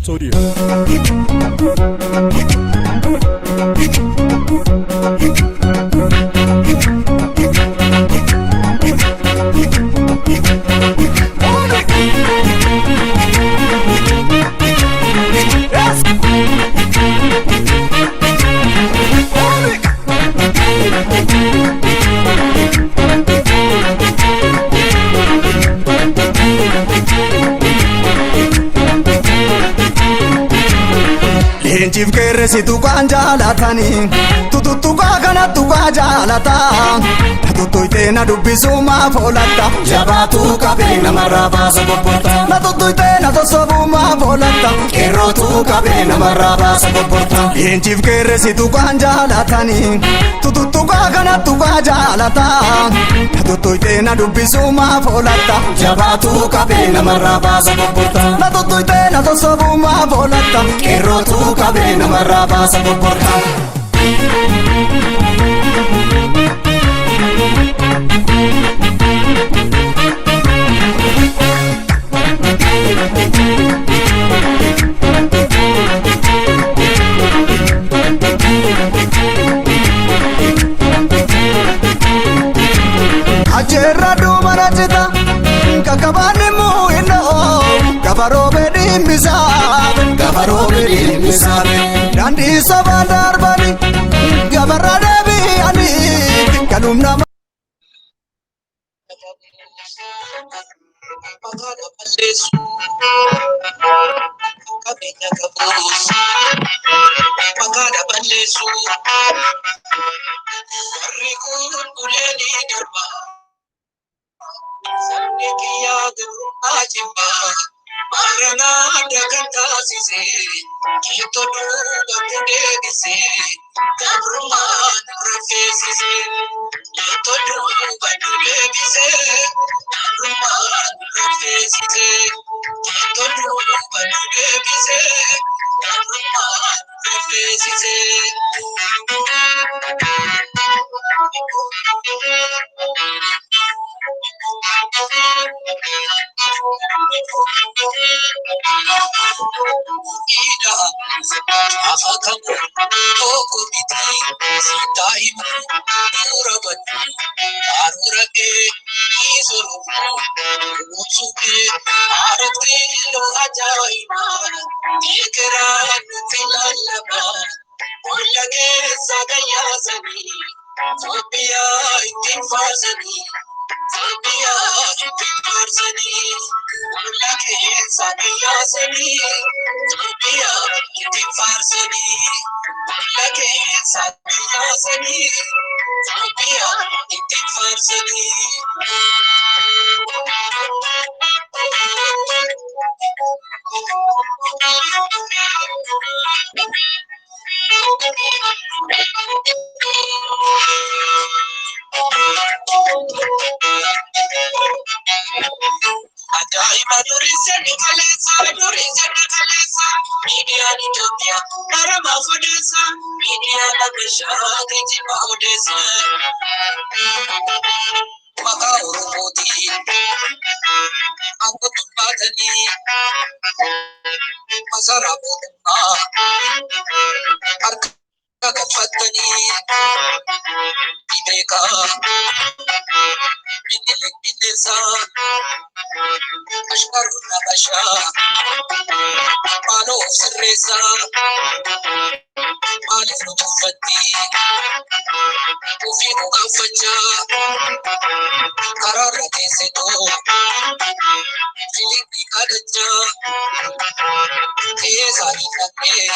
Studio. Leenjiif qeerransi tuqaan jaalatanii tututtuqaa kana tuqaa jaalataa na na dubbisuu maaf oolatta Jabaatu qabee namarraa baasa bobborta. Na tuttuqxee na sossobuu maaf oolatta Qeerrootu qabee namarraa baasa bobborta. Leenjiif qeerransi tuqaan jaalatanii tututtuqaa kana tuqaa jaalataa na tuttuqxee na dubbisuu maaf oolatta Jabaatu qabee namarraa baasa bobborta. Na tuttuqxee na sossobuu maaf oolatta Qeerrootu qabee namarraa baasa bobborta. Acheerra duumana cita kakabaan immoo hin dha'oo gafaroo fedhiin bisaabe Gafaroo fedhiin bisaabe. Daandii sabaan darbani gafarra deebi'anii kan humna Maqaa balleessu qabeenya qabus maqaa balleessu warri kun ulee ni darba sabni kiyyaa gabrummaa jibba maranaa adda kan taasise keettoo duuba deebise gabrummaa nurra feesise keettoo duuba deebise gabrummaa nurra feesise keettoo duuba deebise gabrummaa nurra feesise. Itoophiyaa ittiin faarsanii Itoophiyaa ittiin faarsanii Bolla keessa gayyaasanii Itoophiyaa ittiin faarsanii Bolla keessa gayyaasanii Itoophiyaa ittiin faarsanii. Ajaa'iba durii sirni kaleessa durii sirni kaleessa miidiyaan Itoophiyaa baramaaf odeessa miidiyaan Habashaa geejjiba odeessa. Maqaa Oromootiin aangootti baatanii masaraa mootummaa harka galfatanii ni beekaa minilik bineensaa ashkaroon Habashaa maaloo of sirreessaa maaliif nu tuffatti ofii nu gaafachaa karaarra teessetoo filigii kadhachaa qe'ee isaanii dhaqnee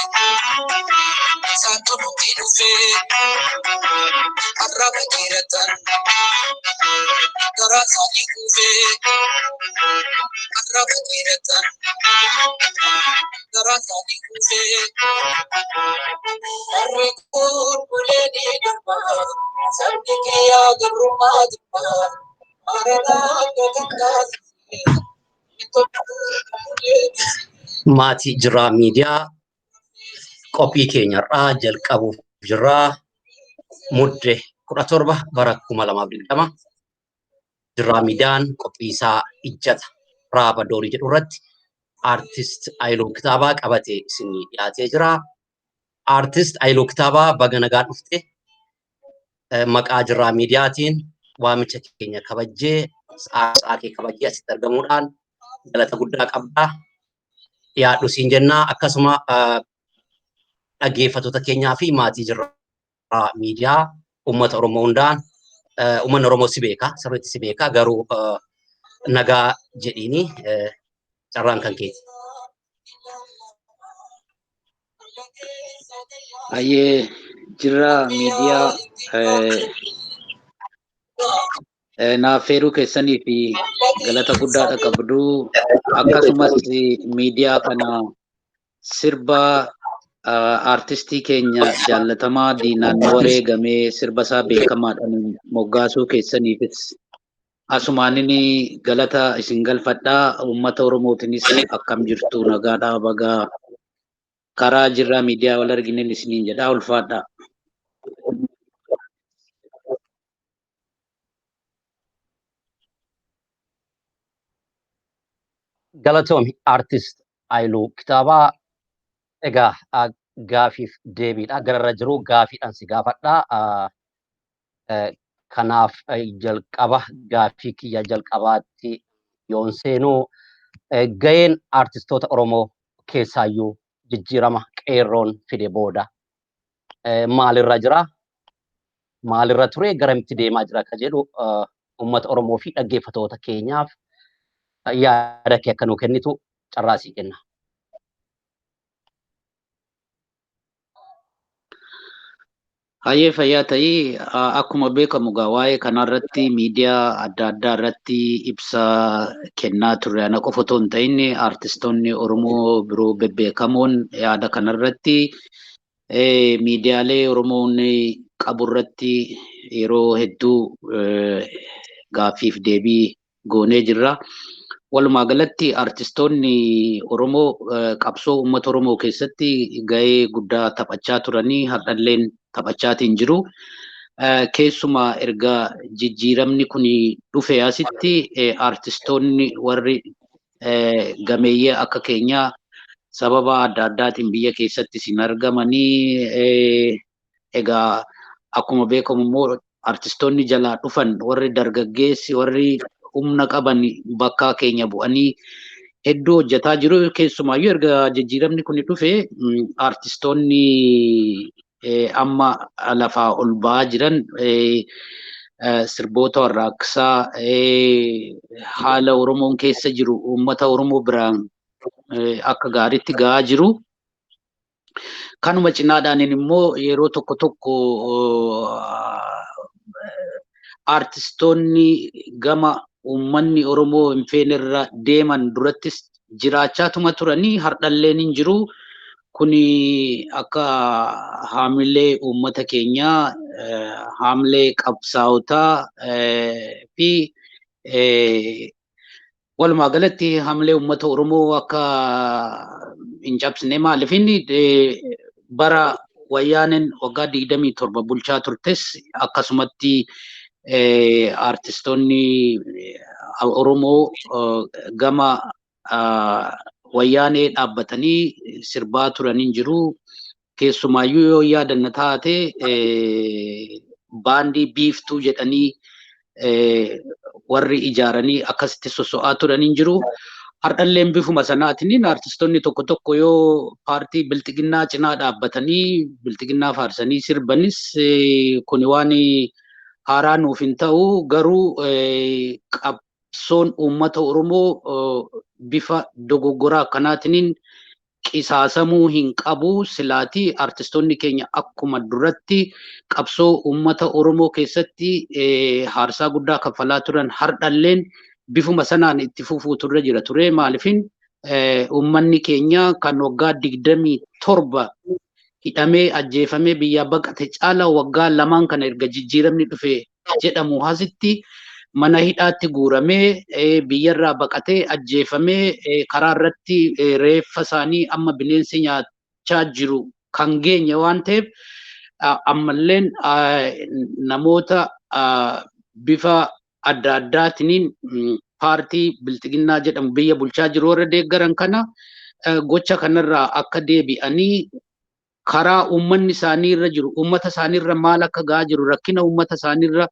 isaantu nutti dhufee arraba dheeratan garaa isaanii kuufee arraba dheeratan garaa isaanii kuufee warri kun ulee ni darba sabni kiyyaa gabrummaa jibba maranaa akka kan taasise Maatii Jiraa Miidiyaa qophii keenyarraa jalqabuuf jirraa. Mudde 17 bara 2020 Jiraa Miidiyaan qophii isaa ijjata raaba doorii jedhu irratti Artist Ayiluu Kitaabaa qabatee isinii dhiyaatee jira. Artist Ayiluu Kitaabaa baga nagaa dhufte. Maqaa Jirraa Miidiyaatiin waamicha keenya kabajjee sa'aa kee kabajjee asitti argamuudhaan galata guddaa qabda. Dhiyaadhu siin jennaa, akkasuma dhaggeeffattoota keenyaa fi maatii Jirraa Miidiyaa, uummata Oromoo hundaan, uummanni Oromoo si beeka, sirriitti si beeka, garuu nagaa jedhiini, carraan kan keeti. Ayyee, Jirraa Miidiyaa naaf feeruu keessanii fi galata guddaadha qabdu. Akkasumas miidiyaa kana sirba aartistii keenya jaallatamaa diinaan wareegamee sirba isaa beekamaadhaan moggaasuu keessaniifis asumaanin galata isin galfadhaa. Uummata Oromootinis akkam jirtu? Nagaadhaa? Bagaa karaa Jirraa Miidiyaa wal arginen isiniin jedhaa, ulfaadhaa. Galatoomi, Artist Ayiluu Kitaabaa. Egaa gaafiif deebiidha. Gararra jiru gaafiidhaan si gaafadha. Kanaaf jalqaba gaafii kiyya jalqabaatti yoon seenuu, gaheen artistoota Oromoo keessaayyuu jijjiirama qeerroon fide booda maalirra jira? Maalirra ture? Garamitti deemaa jira? Ka jedhu uummata Oromoo fi dhaggeeffatoota keenyaaf yaada kee akka nuu kennitu carraa sii kenna. Hayyee, fayyaa ta'ii. Akkuma beekamu gaa waa'ee kanarratti miidiyaa adda addaa irratti ibsa kennaa turre. Ana qofa otoo hin ta'in aartistoonni Oromoo biroo bebbeekamoon yaada kanarratti miidiyaalee Oromoon qabu irratti yeroo hedduu gaaffiif deebii goonee jirra. Walumaa galatti aartistoonni Oromoo qabsoo uummata Oromoo keessatti gahee guddaa taphachaa turanii har'alleen taphachaatiin jiru. Keessumaa erga jijjiiramni kun dhufe asitti aartistoonni warri gameeyyii akka keenyaa sababa adda addaatiin biyya keessattis hin argamanii. Egaa akkuma beekamu immoo aartistoonni jalaa dhufan, warri dargaggeessi, warri humna qaban bakka keenya bu'anii hedduu hojjetaa jiru. Keessumaayyuu erga jijjiiramni kun dhufe aartistoonni amma lafaa ol ba'aa jiran sirboota warraaqsaa haala Oromoon keessa jiru uummata Oromoo biraan akka gaariitti ga'aa jiru. Kanuma cinaadhaan immoo yeroo tokko tokko aartistoonni gama uummanni Oromoo hin feenerra deeman durattis jiraachaatuma turanii har'alleen hin jiru. Kuni akka haamilee uummata keenyaa, haamilee qabsaa'otaa fi walumaa galatti haamilee uummata Oromoo akka hin cabsine. Maaliif inni bara Wayyaaneen waggaa 27 bulchaa turtes akkasumatti aartistoonni Oromoo gama Wayyaanee dhaabbatanii sirbaa turaniin jiru. Keessumaayyuu yoo yaadanna taate baandii Biiftuu jedhanii warri ijaaranii akkasitti soso'aa turaniin jiru. Har'alleen bifuma sanaatiin aartistoonni tokko tokko yoo paartii Bilxiginnaa cinaa dhaabbatanii Bilxiginnaa faarsanii sirbanis kuni waan haaraa nuuf hin ta'u, garuu qabsoon uummata Oromoo bifa dogoggoraa akkanaatiin qisaasamuu hin qabu. Silaatii aartistoonni keenya akkuma duratti qabsoo uummata Oromoo keessatti haarsaa guddaa kaffalaa turan har'alleen bifuma sanaan itti fufuutu irra jira ture. Maaliifin uummanni keenya kan waggaa 27 hidhamee ajjeefamee biyyaa baqate caala waggaa lamaan kana erga jijjiiramni dhufe jedhamu asitti mana hidhaatti guuramee, biyyarraa baqatee, ajjeefamee, karaa irratti reeffa isaanii amma bineensi nyaachaa jiru kan geenye waan ta'eef, ammalleen namoota bifa adda addaatiin Paartii Bilxiginnaa jedhamu biyya bulchaa jiru warra deeggaran kana gocha kanarraa akka deebi'anii karaa uummanni isaanii irra jiru, uummata isaanii irra maal akka gahaa jiru, rakkina uummata isaanii irra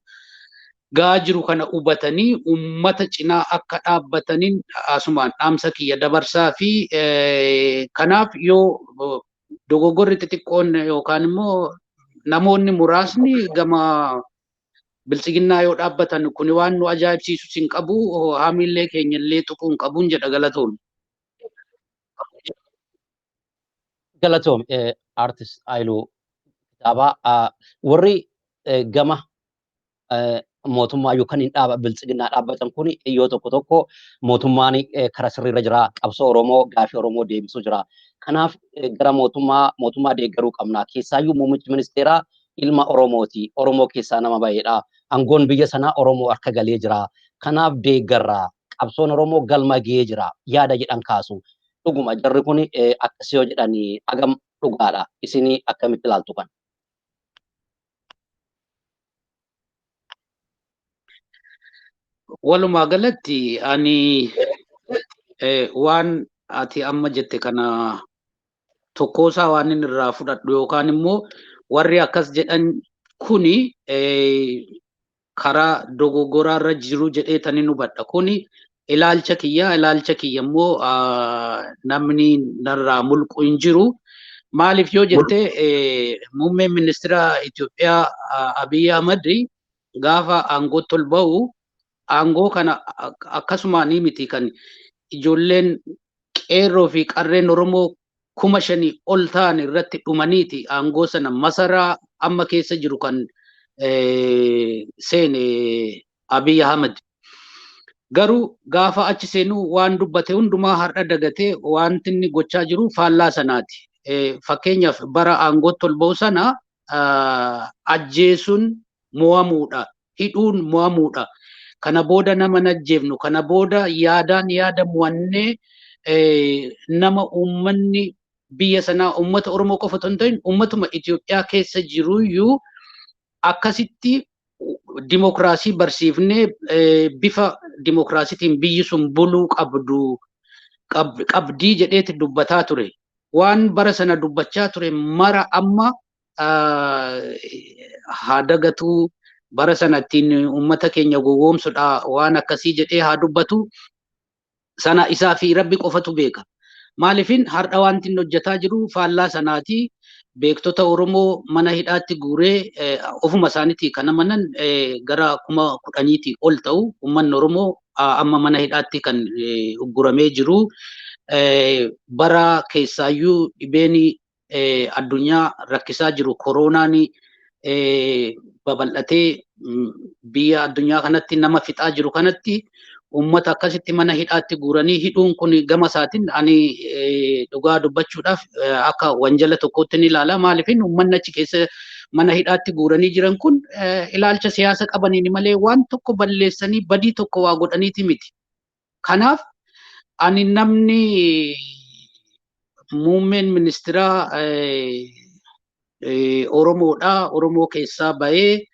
gahaa jiru kana hubatanii uummata cinaa akka dhaabbataniin asumaan dhaamsa kiyya dabarsaa fi kanaaf yoo dogoggorri xixiqqoon yookaan immoo namoonni muraasni gama Bilxiginnaa yoo dhaabbatan kuni waan nu ajaa'ibsiisus hin qabu, haamilee keenya illee tuquu hin qabuun jedha. Galatoom. Galatoom, Artist Haayiluu Kitaabaa. Warri gama mootummaa yookaan hin dhaaba Bilxiginnaa dhaabbatan kun yoo tokko tokko mootummaan karaa sirriirra jira, qabsoo Oromoo, gaafii Oromoo deebisuu jira. Kanaaf gara mootummaa deeggaruu qabna. Keessaayyuu muummichi ministeeraa ilma Oromooti. Oromoo keessaa nama baheedha. Aangoon biyya sanaa Oromoo harka galee jira. Kanaaf deeggarra. Qabsoon Oromoo galma gahee jira. Yaada jedhan kaasu. Dhuguma jarri kun akkasii yoo jedhan hagam dhugaadha? Isin akkamitti ilaaltu kan? Walumaa galatti ani waan ati amma jette kana tokkoosaa waan inni irraa fudhadhu yookaan immoo warri akkas jedhan kuni karaa dogoggoraarra jiru jedhee tani hubadha. Kuni ilaalcha kiyya, ilaalcha kiyya immoo namni narraa mulqu hin jiru. Maaliif yoo jette, muummeen ministeera Itoophiyaa Abiy Ahmad gaafa aangootti ol ba'u aangoo kana akkasumaan miti, kan ijoolleen qeerroo fi qarreen Oromoo 5,000 ol ta'an irratti dhumaniiti aangoo sana masaraa amma keessa jiru kan seene Abiy Ahmad. Garuu gaafa achi seenuu waan dubbate hundumaa har'a dagatee wanti inni gochaa jiru faallaa sanaati. Fakkeenyaaf, bara aangootti ol ba'u sana ajjeesuun mo'amuudha. Hidhuun mo'amuudha. Kana booda nama ajjeefnu, kana booda yaadaan yaada mo'annee nama uummanni biyya sanaa, uummata Oromoo qofa otoo hin ta'in uummatuma Itoophiyaa keessa jiruyyuu akkasitti dimokiraasii barsiifnee bifa dimokiraasiitiin biyyi sun buluu qabdu qabdii jedheeti dubbataa ture. Waan bara sana dubbachaa ture mara amma haa dagatuu, bara sana ittiin uummata keenya gowwoomsudha waan akkasii jedhee haa dubbatu, sana isaa fi Rabbi qofatu beeka. Maaliifin har'a wanti inni hojjetaa jiru faallaa sanaati. Beektota Oromoo mana hidhaatti guuree ofuma isaaniitii kan amanan gara 10,000tii ol ta'u uummanni Oromoo amma mana hidhaatti kan ugguramee jiru. Bara keessaayyuu dhibeen addunyaa rakkisaa jiru koronaan babal'atee biyya addunyaa kanatti nama fixaa jiru kanatti uummata akkasitti mana hidhaatti guuranii hidhuun kun gama isaatiin ani dhugaa dubbachuudhaaf akka wanjala tokkootti ni ilaala. Maaliifin uummanni achi keessa mana hidhaatti guuranii jiran kun ilaalcha siyaasa qabaniin malee waan tokko balleessanii badii tokko waa godhaniiti miti. Kanaaf ani namni muummeen ministeeraa Oromoodha. Oromoo keessaa bahee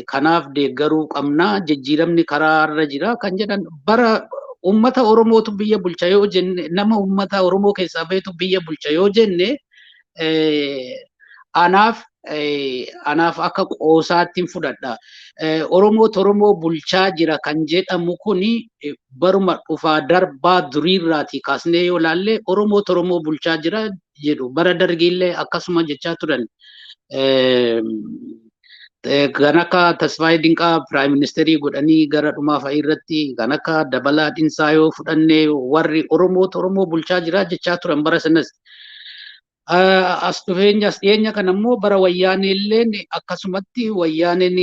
kanaaf deeggaruu qabna. Jijjiiramni karaarra jira kan jedhan, bara uummata Oromootu biyya bulcha yoo jenne, nama uummata Oromoo keessaa bahetu biyya bulcha yoo jenne, anaaf akka qoosaatti fudhadha. Oromootu Oromoo bulchaa jira kan jedhamu kuni baruma dhufaa darbaa duriirraatii kaasnee yoo ilaalle Oromootu Oromoo bulchaa jira jedhu, bara Dargiillee akkasuma jechaa turan. Kan akka Tasfaayee Dinqaa prime ministerii godhanii gara dhumaa fa'i irratti, kan akka Dabalaa Dhinsaa yoo fudhanne, warri Oromootu Oromoo bulchaa jira jechaa turan bara sanas. As dhufeenya as dhiyeenya kana immoo bara Wayyaanee illeen akkasumatti Wayyaaneen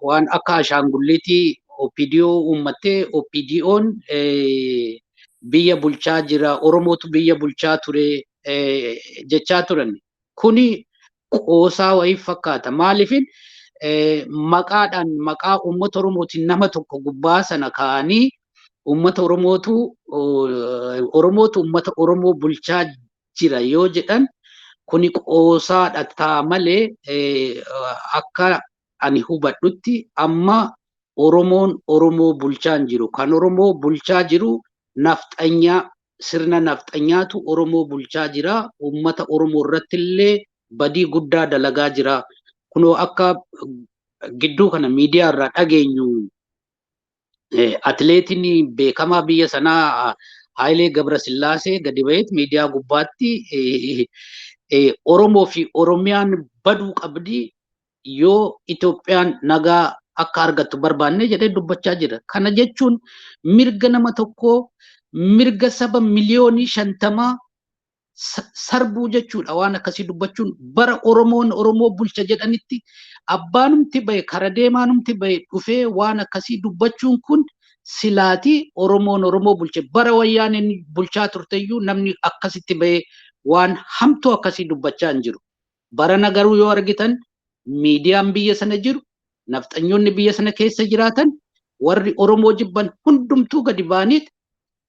waan akka ashaangulliitii OPDO uummattee OPDO'n biyya bulchaa jira, Oromootu biyya bulchaa ture jechaa turan. Kuni qoosaa wayii fakkaata. Maaliifin maqaadhaan maqaa uummata Oromootiin nama tokko gubbaa sana kaa'anii uummata Oromootu Oromootu uummata Oromoo bulchaa jira yoo jedhan kuni qoosaadha ta'a malee akka ani hubadhutti amma Oromoon Oromoo bulchaa hin jiru. Kan Oromoo bulchaa jiru nafxanyaa, sirna nafxanyaatu Oromoo bulchaa jira. Uummata Oromoo irratti illee badii guddaa dalagaa jira. Kunoo akka gidduu kana miidiyaa irraa dhageenyu, atileetiin beekamaa biyya sanaa Hayilee Gabrasillaasee gadi baheet miidiyaa gubbaatti Oromoo fi Oromiyaan baduu qabdi yoo Itoophiyaan nagaa akka argattu barbaanne jedhee dubbachaa jira. Kana jechuun mirga nama tokkoo, mirga saba miliyoonii 50 sarbuu jechuudha waan akkasii dubbachuun. Bara Oromoon Oromoo bulcha jedhanitti abbaanumti bahe, kara deemaanumti bahe dhufee waan akkasii dubbachuun kun, silaatii Oromoon Oromoo bulche, bara Wayyaaneen bulchaa turteyyuu namni akkasitti bahe waan hamtuu akkasii dubbachaa hin jiru. Barana garuu yoo argitan, miidiyaan biyya sana jiru, nafxanyoonni biyya sana keessa jiraatan, warri Oromoo jibban hundumtuu gadi ba'aniit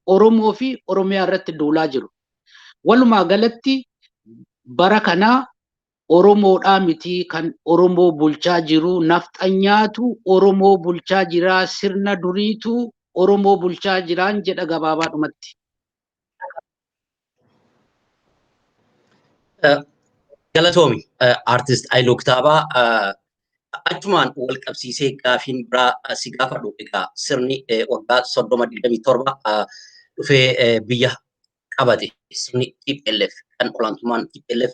Oromoo fi Oromiyaa irratti duulaa jiru. Walumaa galatti bara kanaa Oromoodhaa miti kan Oromoo bulchaa jiru, nafxanyaatu Oromoo bulchaa jira, sirna duriitu Oromoo bulchaa jiraan jedha gabaabaadhumatti. Galatoomi, Artist Haayiluu Kitaabaa. Achumaan wal qabsiisee gaafiin biraa si gaafadhu, egaa sirni waggaa 30 27 dhufee biyya qabate, sirni TPLF kan olaantummaan TPLF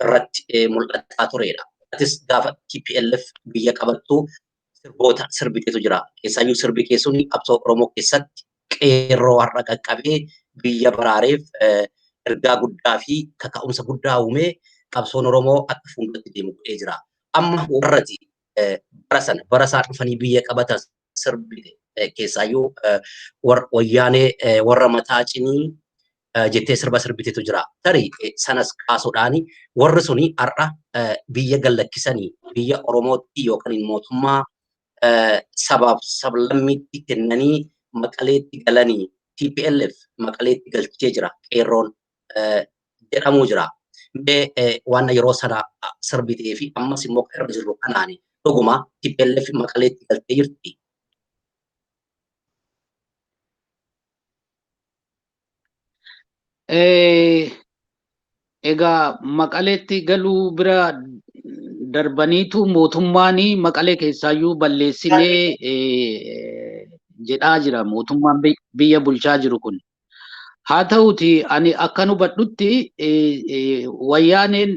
irratti mul'ataa turedha. Atis gaafa TPLF biyya qabattu sirboota sirbiteetu jira. Keessaayyuu sirbi keessuun qabsoo Oromoo keessatti qeerroo har'a qaqqabee biyya baraareef ergaa guddaa fi kaka'umsa guddaa uumee qabsoon Oromoo akka fuulduratti deemu godhee jira. Amma warrati bara sana bara isaan dhufanii biyya qabatan sirbite, keessaayyuu Wayyaanee warra mataa cinii jettee sirba sirbitetu jira. Tarii sanas kaasuudhaani warri suni har'a biyya gallakkisanii biyya Oromootti yookaan mootummaa sabaaf sablammiitti kennanii Maqaleetti galanii, TPLF Maqaleetti galchee jira qeerroon jedhamuu jira. Mee waan yeroo sana sirbitee fi ammas immoo kan irra jirru kanaani dhuguma TPLF Maqaleetti galtee jirti? Egaa Maqaleetti galuu bira darbaniitu mootummaan Maqalee keessaayyuu balleessinee jedhaa jira mootummaan biyya bulchaa jiru kun. Haa ta'uti, ani akkan hubadhutti Wayyaaneen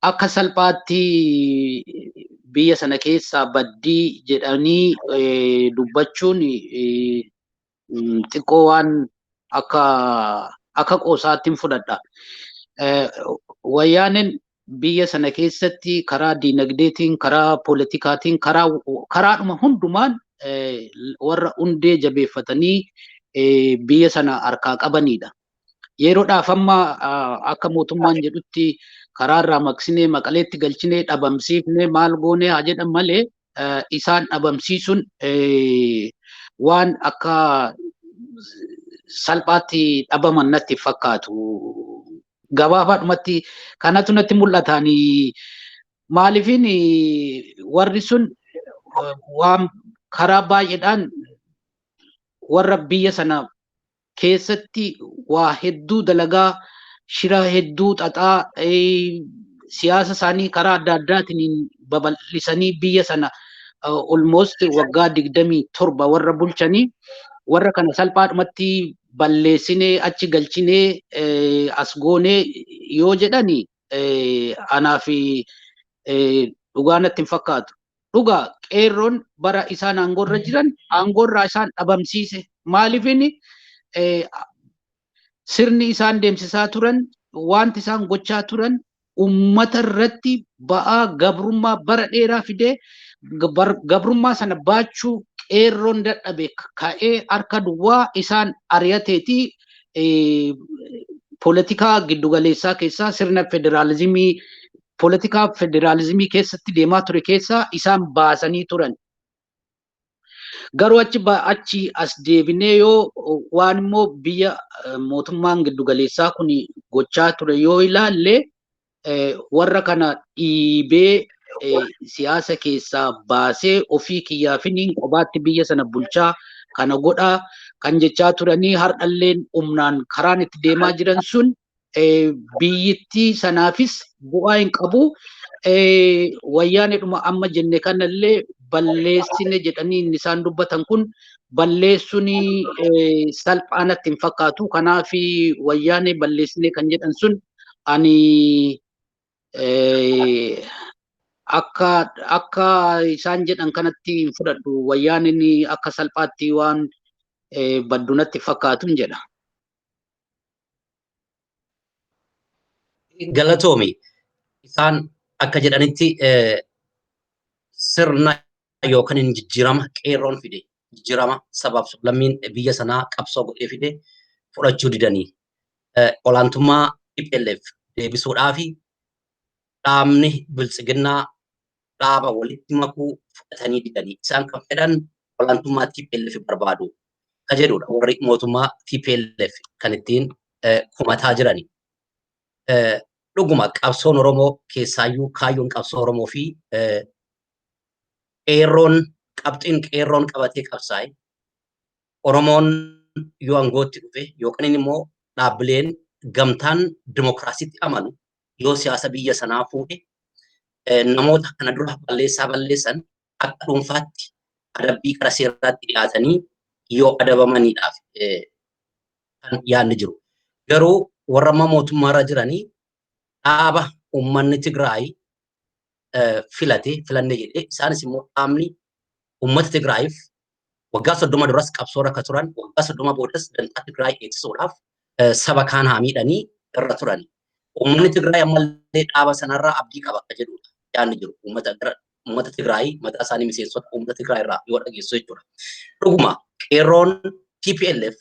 akka salphaatti biyya sana keessaa baddii jedhanii dubbachuun xiqqoo waan akka qoosaatti hin fudhadha. Wayyaaneen biyya sana keessatti karaa diinagdeetiin, karaa poolitikaatiin, karaadhuma hundumaan warra hundee jabeeffatanii biyya sana harkaa qabanidha. Yeroodhaaf amma akka mootummaan jedhutti karaarraa maqsinee, Maqaleetti galchinee, dhabamsiifnee, maal goonee haa jedhan malee, isaan dhabamsiisuun waan akka salphaatti dhabaman natti fakkaatu. Gabaabaadhumatti kanatu natti mul'ataani. Maaliifin warri sun waan karaa baay'eedhaan warra biyya sana keessatti waa hedduu dalagaa, shira hedduu xaxaa, siyaasa isaanii karaa adda addaatiin babal'isanii biyya sana almost waggaa 27 warra bulchanii, warra kana salphaadhumatti balleessinee, achi galchinee, as goonee yoo jedhani anaaf dhugaa natti hin fakkaatu. Dhugaa qeerroon bara isaan aangoorra jiran aangoorraa isaan dhabamsiise. Maaliifini, sirni isaan deemsisaa turan, wanti isaan gochaa turan ummata irratti ba'aa gabrummaa bara dheeraa fidee, gabrummaa sana baachuu qeerroon dadhabe ka'ee harka duwwaa isaan ari'ateeti poolitikaa giddugaleessaa keessaa, sirna federaalizimii, poolitikaa federaalizimii keessatti deemaa ture keessaa isaan baasanii turan. Garuu achi as deebinee yoo waan immoo biyya mootummaan giddugaleessaa kun gochaa ture yoo ilaalle, warra kana dhiibee siyaasa keessaa baasee ofii kiyyaafiniin qobaatti biyya sana bulchaa kana godhaa kan jechaa turanii har'alleen humnaan karaan itti deemaa jiran sun biyyittii sanaafis bu'aa hin qabu. Wayyaanedhuma amma jenne kanallee balleessine jedhanii inni isaan dubbatan kun balleessuun salphaanatti hin fakkaatu. Kanaaf wayyaane balleessine kan jedhan sun ani akka isaan jedhan kanatti hin fudhadhu. Wayyaaneen akka salphaatti waan baddunatti fakkaatu hin jedha. Galatoomi isaan akka jedhanitti sirna yookaan hin jijjiirama qeerroon fide jijjiirama sabaaf lammiin biyya sanaa qabsoo godhee fide fudhachuu didanii olaantummaa TPLF deebisuudhaaf dhaabni biltsiginnaa dhaaba walitti makuu fudhatanii didanii isaan kan fedhan olaantummaa TPLF barbaadu ka jedhudha warri mootummaa TPLF kan ittiin kumataa jirani. Dhuguma qabsoon Oromoo keessaayyuu kaayyoon qabsoo Oromoo fi qeerroon qabxiin qeerroon qabatee qabsaa'e Oromoon yoo aangootti dhufe yookaan immoo dhaabbileen gamtaan dimokiraasiitti amanu yoo siyaasa biyya sanaa fuudhe namoota kana dura balleessaa balleessan akka dhuunfaatti adabbii karaa seeraatti dhiyaatanii yoo adabamaniidhaaf kan yaadni jiru. Garuu warra amma mootummaarra jiranii dhaaba uummanni Tigraay filate filanne jedhee isaanis immoo dhaabni uummata Tigraayiif waggaa 30 duras qabsoo irra akka turan waggaa 30 boodas dantaa Tigraay eegsisuudhaaf saba kaan haa miidhanii irra turan. Uummanni Tigraay ammallee dhaaba sanarraa abdii qaba akka jedhudha yaadni jiru uummata Tigraay mataa isaanii miseensota uummata Tigraay irraa yoo dhageessu jechuudha. Dhuguma qeerroon TPLF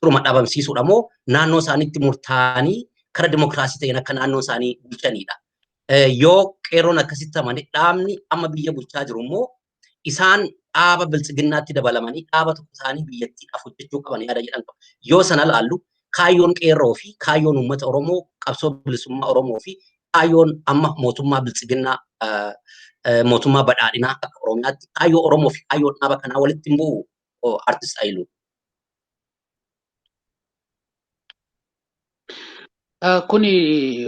suruma dhabamsiisuudha moo naannoo isaaniitti murtaa'anii karaa dimokiraasii ta'een akka naannoo isaanii bulchanidha. Yoo qeerroon akkasitti amane dhaabni amma biyya bulchaa jiru immoo isaan dhaaba biltsiginnaatti dabalamanii dhaaba tokko isaanii biyyattiidhaaf hojjechuu qaban yaada jedhan qabu. Yoo sana laallu kaayyoon qeerroo fi kaayyoon uummata Oromoo qabsoo bilisummaa Oromoo fi kaayyoon amma mootummaa biltsiginnaa mootummaa badhaadhinaa akka Oromiyaatti kaayyoo Oromoo fi kaayyoon dhaaba kanaa walitti hin bu'u artist Hayiluu. Kuni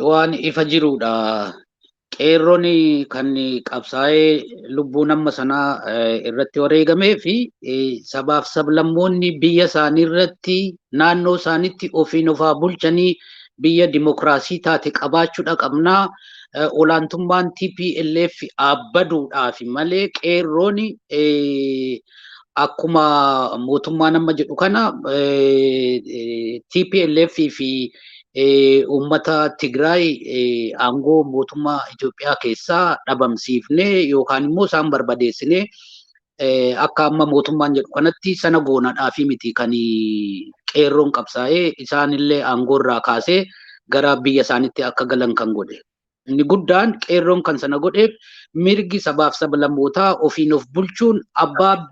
waan ifa jirudha. Qeerroon kan qabsaa'ee lubbuu nama sanaa irratti wareegamee fi sabaaf sablammoonni biyya isaanii irratti naannoo isaaniitti ofiin ofaa bulchanii biyya dimokiraasii taate qabaachuudha qabnaa. Olaantummaan TPLF dhaabbaduudhaaf malee qeerroon akkuma mootummaan amma jedhu kana TPLF fi uummata Tigraay aangoo mootummaa Itoophiyaa keessaa dhabamsiifnee yookaan immoo isaan barbadeessinee akka amma mootummaan jedhu kanatti sana goonaadhaaf miti kan qeerroon qabsaa'ee isaanillee aangoo irraa kaasee gara biyya isaaniitti akka galan kan godhe. Inni guddaan qeerroon kan sana godheef mirgi sabaaf sablammootaa ofiin of bulchuun abbaa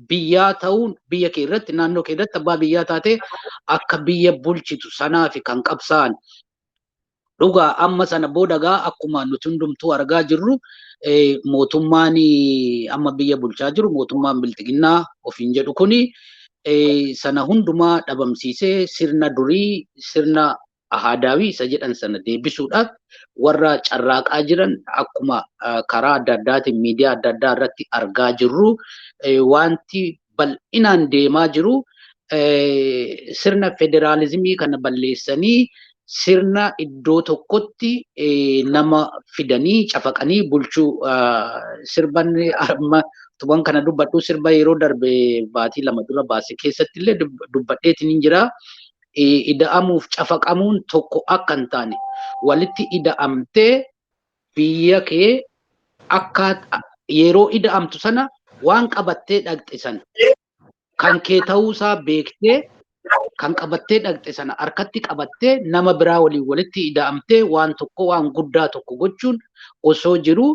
biyyaa ta'uun biyya kee irratti naannoo kee irratti abbaa biyyaa taate akka biyya bulchitu sanaaf kan qabsaa'an. Dhugaa amma sana booda gaa akkuma nuti hundumtuu argaa jirru mootummaan amma biyya bulchaa jiru mootummaan bilxiginnaa ofiin jedhu kuni sana hundumaa dhabamsiisee sirna durii sirna ahaadaawii isa jedhan sana deebisuudhaaf warra carraaqaa jiran akkuma karaa adda addaatiin miidiyaa adda addaa irratti argaa jirru wanti bal'inaan deemaa jiru sirna federaalizimii kana balleessanii sirna iddoo tokkotti nama fidanii cafaqanii bulchuu sirban amma tuban kana dubbadhu sirba yeroo darbe baatii 2 dura baase keessatti illee dubbadheetiin hin jira. Ida'amuuf cafaqamuun tokko akka hin taane walitti ida'amtee biyya kee akka yeroo ida'amtu sana waan qabattee dhaqxe sana kan kee ta'uusaa beektee kan qabattee dhaqxe sana harkatti qabattee nama biraa waliin walitti ida'amtee waan tokko waan guddaa tokko gochuun osoo jiru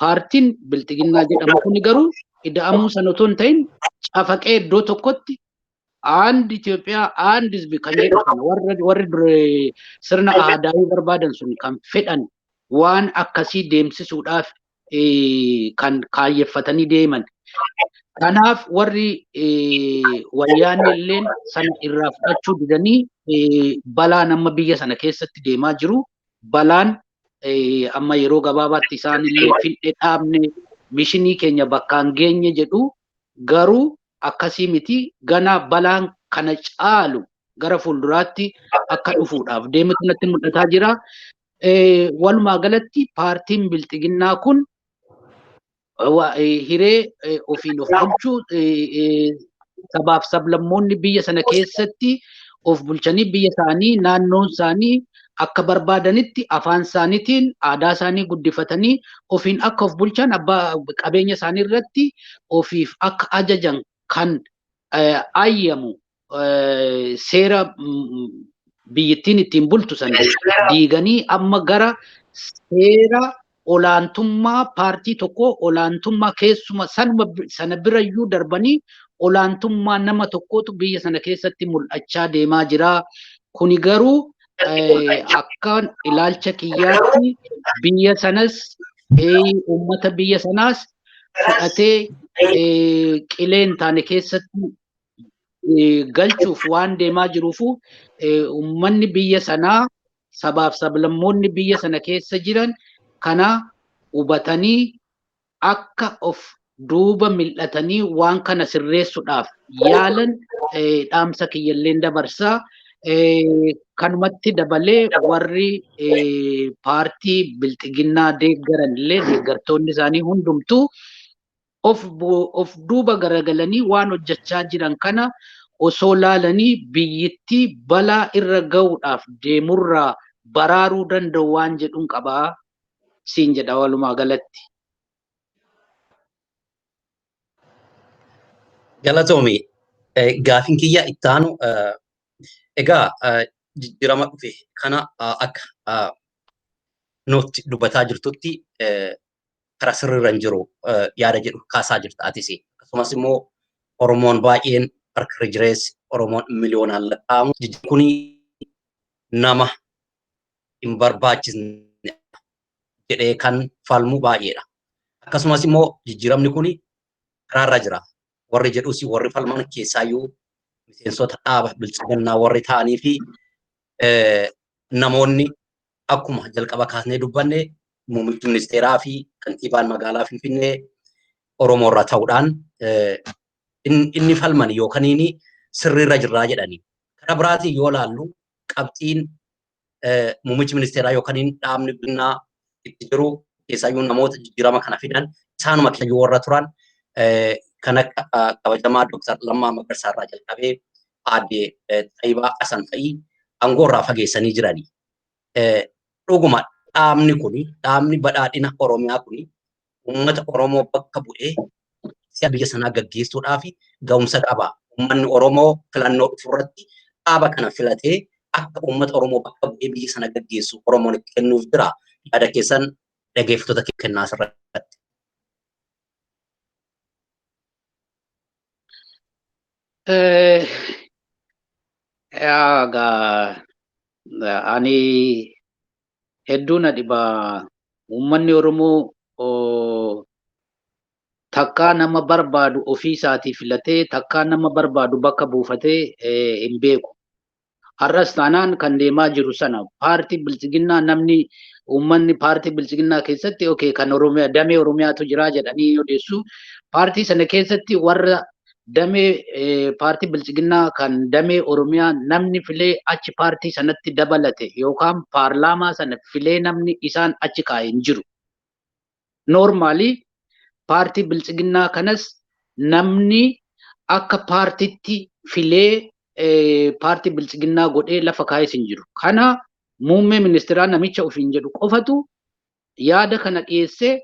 paartiin bilxiginnaa jedhamu kun garuu ida'amuu sana otoo hin ta'in cafaqee iddoo tokkotti አንድ ኢትዮጵያ አንድ ህዝብ kan jedhu kana warri dure sirna aadaawii barbaadan sun kan fedhan waan akkasii deemsisuudhaaf kan kaayyeffatanii deeman. Kanaaf warri wayyaanni illeen sana irraa fudhachuu didanii balaan amma biyya sana keessatti deemaa jiru. Balaan amma yeroo gabaabaatti isaan illee finne dhaabne mishinii keenya bakkaan geenye jedhu, garuu akkasii miti, gana balaan kana caalu gara fuulduraatti akka dhufuudhaaf deemutu natti mul'ataa jira. Walumaa galatti paartiin bilxiginnaa kun hiree ofiin of bulchuu, sabaaf sablammoonni biyya sana keessatti of bulchanii biyya isaanii naannoon isaanii akka barbaadanitti afaan isaaniitiin aadaa isaanii guddifatanii ofiin akka of bulchan, abbaa qabeenya isaanii irratti ofiif akka ajajan kan ayyamu seera biyyittiin ittiin bultu sana diiganii amma gara seera olaantummaa paartii tokkoo, olaantummaa keessuma sanuma sana birayyuu darbanii olaantummaa nama tokkootu biyya sana keessatti mul'achaa deemaa jira. Kuni garuu akka ilaalcha kiyyaatti biyya sanas uummata biyya sanaas fudhatee qilee hin taane keessatti galchuuf waan deemaa jiruufu, uummanni biyya sanaa, sabaaf sablammoonni biyya sana keessa jiran kana hubatanii akka of duuba mil'atanii waan kana sirreessuudhaaf yaalan dhaamsa kiyyalleen dabarsaa. Kanumatti dabalee warri paartii bilxiginnaa deeggaran illee, deeggartoonni isaanii hundumtuu of duuba garagalanii waan hojjechaa jiran kana osoo laalanii biyyittii balaa irra ga'uudhaaf deemurraa baraaruu danda'u waan jedhuun qabaa siin jedha walumaa galatti. Galatoomi, gaafiin kiyya itti aanu, egaa jijjiirama dhufe kana akka nutti dubbataa jirtutti karaa sirriirra hin jiru yaada jedhu kaasaa jirta atis. Akkasumas immoo Oromoon baay'een harka jireessi Oromoon miliyoonaan lakkaa'amu kuni nama hin barbaachisne jedhee kan falmu baay'eedha. Akkasumas immoo jijjiiramni kuni karaarra jira. Warri jedhus warri falman keessaayyuu miseensota dhaaba bilchiginnaa warri ta'anii fi namoonni akkuma jalqaba kaasnee dubbanne muummichi ministeeraa fi kantiibaan magaalaa Finfinnee Oromoo irraa ta'uudhaan inni falman yookaan inni sirriirra jirraa jedhani. Karaa biraatiin yoo ilaallu qabxiin muummichi ministeeraa yookaan dhaabni bilchiginnaa itti jiru keessaayyuu namoota jijjiirama kana fidan isaanuma keessa warra turan kan akka kabajamaa Dr. Lammaa Magarsaa irraa jalqabee aadde Xaayibaa Hasan fa'ii aangoo irraa fageessanii jirani. Dhuguma dhaabni kuni, dhaabni badhaadhina Oromiyaa kuni, uummata Oromoo bakka bu'ee si'a biyya sanaa gaggeessuudhaaf ga'umsa qaba. Uummanni Oromoo filannoo dhufurratti dhaaba kana filatee akka uummata Oromoo bakka bu'ee biyya sana gaggeessu Oromoon itti kennuuf jira. Yaada keessan dhaggeeffattoota kennaa asirratti. Egaa ani hedduu na dhiba, uummanni Oromoo takkaa nama barbaadu ofii isaatii filatee takkaa nama barbaadu bakka buufatee hin beeku. Har'as taanaan kan deemaa jiru sana paartii bilchiginnaa, namni uummanni paartii bilchiginnaa keessatti okay kan Oromiyaa damee Oromiyaatu jira jedhanii odeessu. Paartii sana keessatti warra damee paartii bilchiginnaa kan damee Oromiyaa namni filee achi paartii sanatti dabalate yookaan paarlaamaa sana filee namni isaan achi kaa'e hin jiru. Normally paartii bilchiginnaa kanas namni akka paartitti filee paartii bilchiginnaa godhee lafa kaa'es hin jiru. Kana muummee ministeeraa namicha ofiin jedhu qofatu yaada kana dhiyeessee,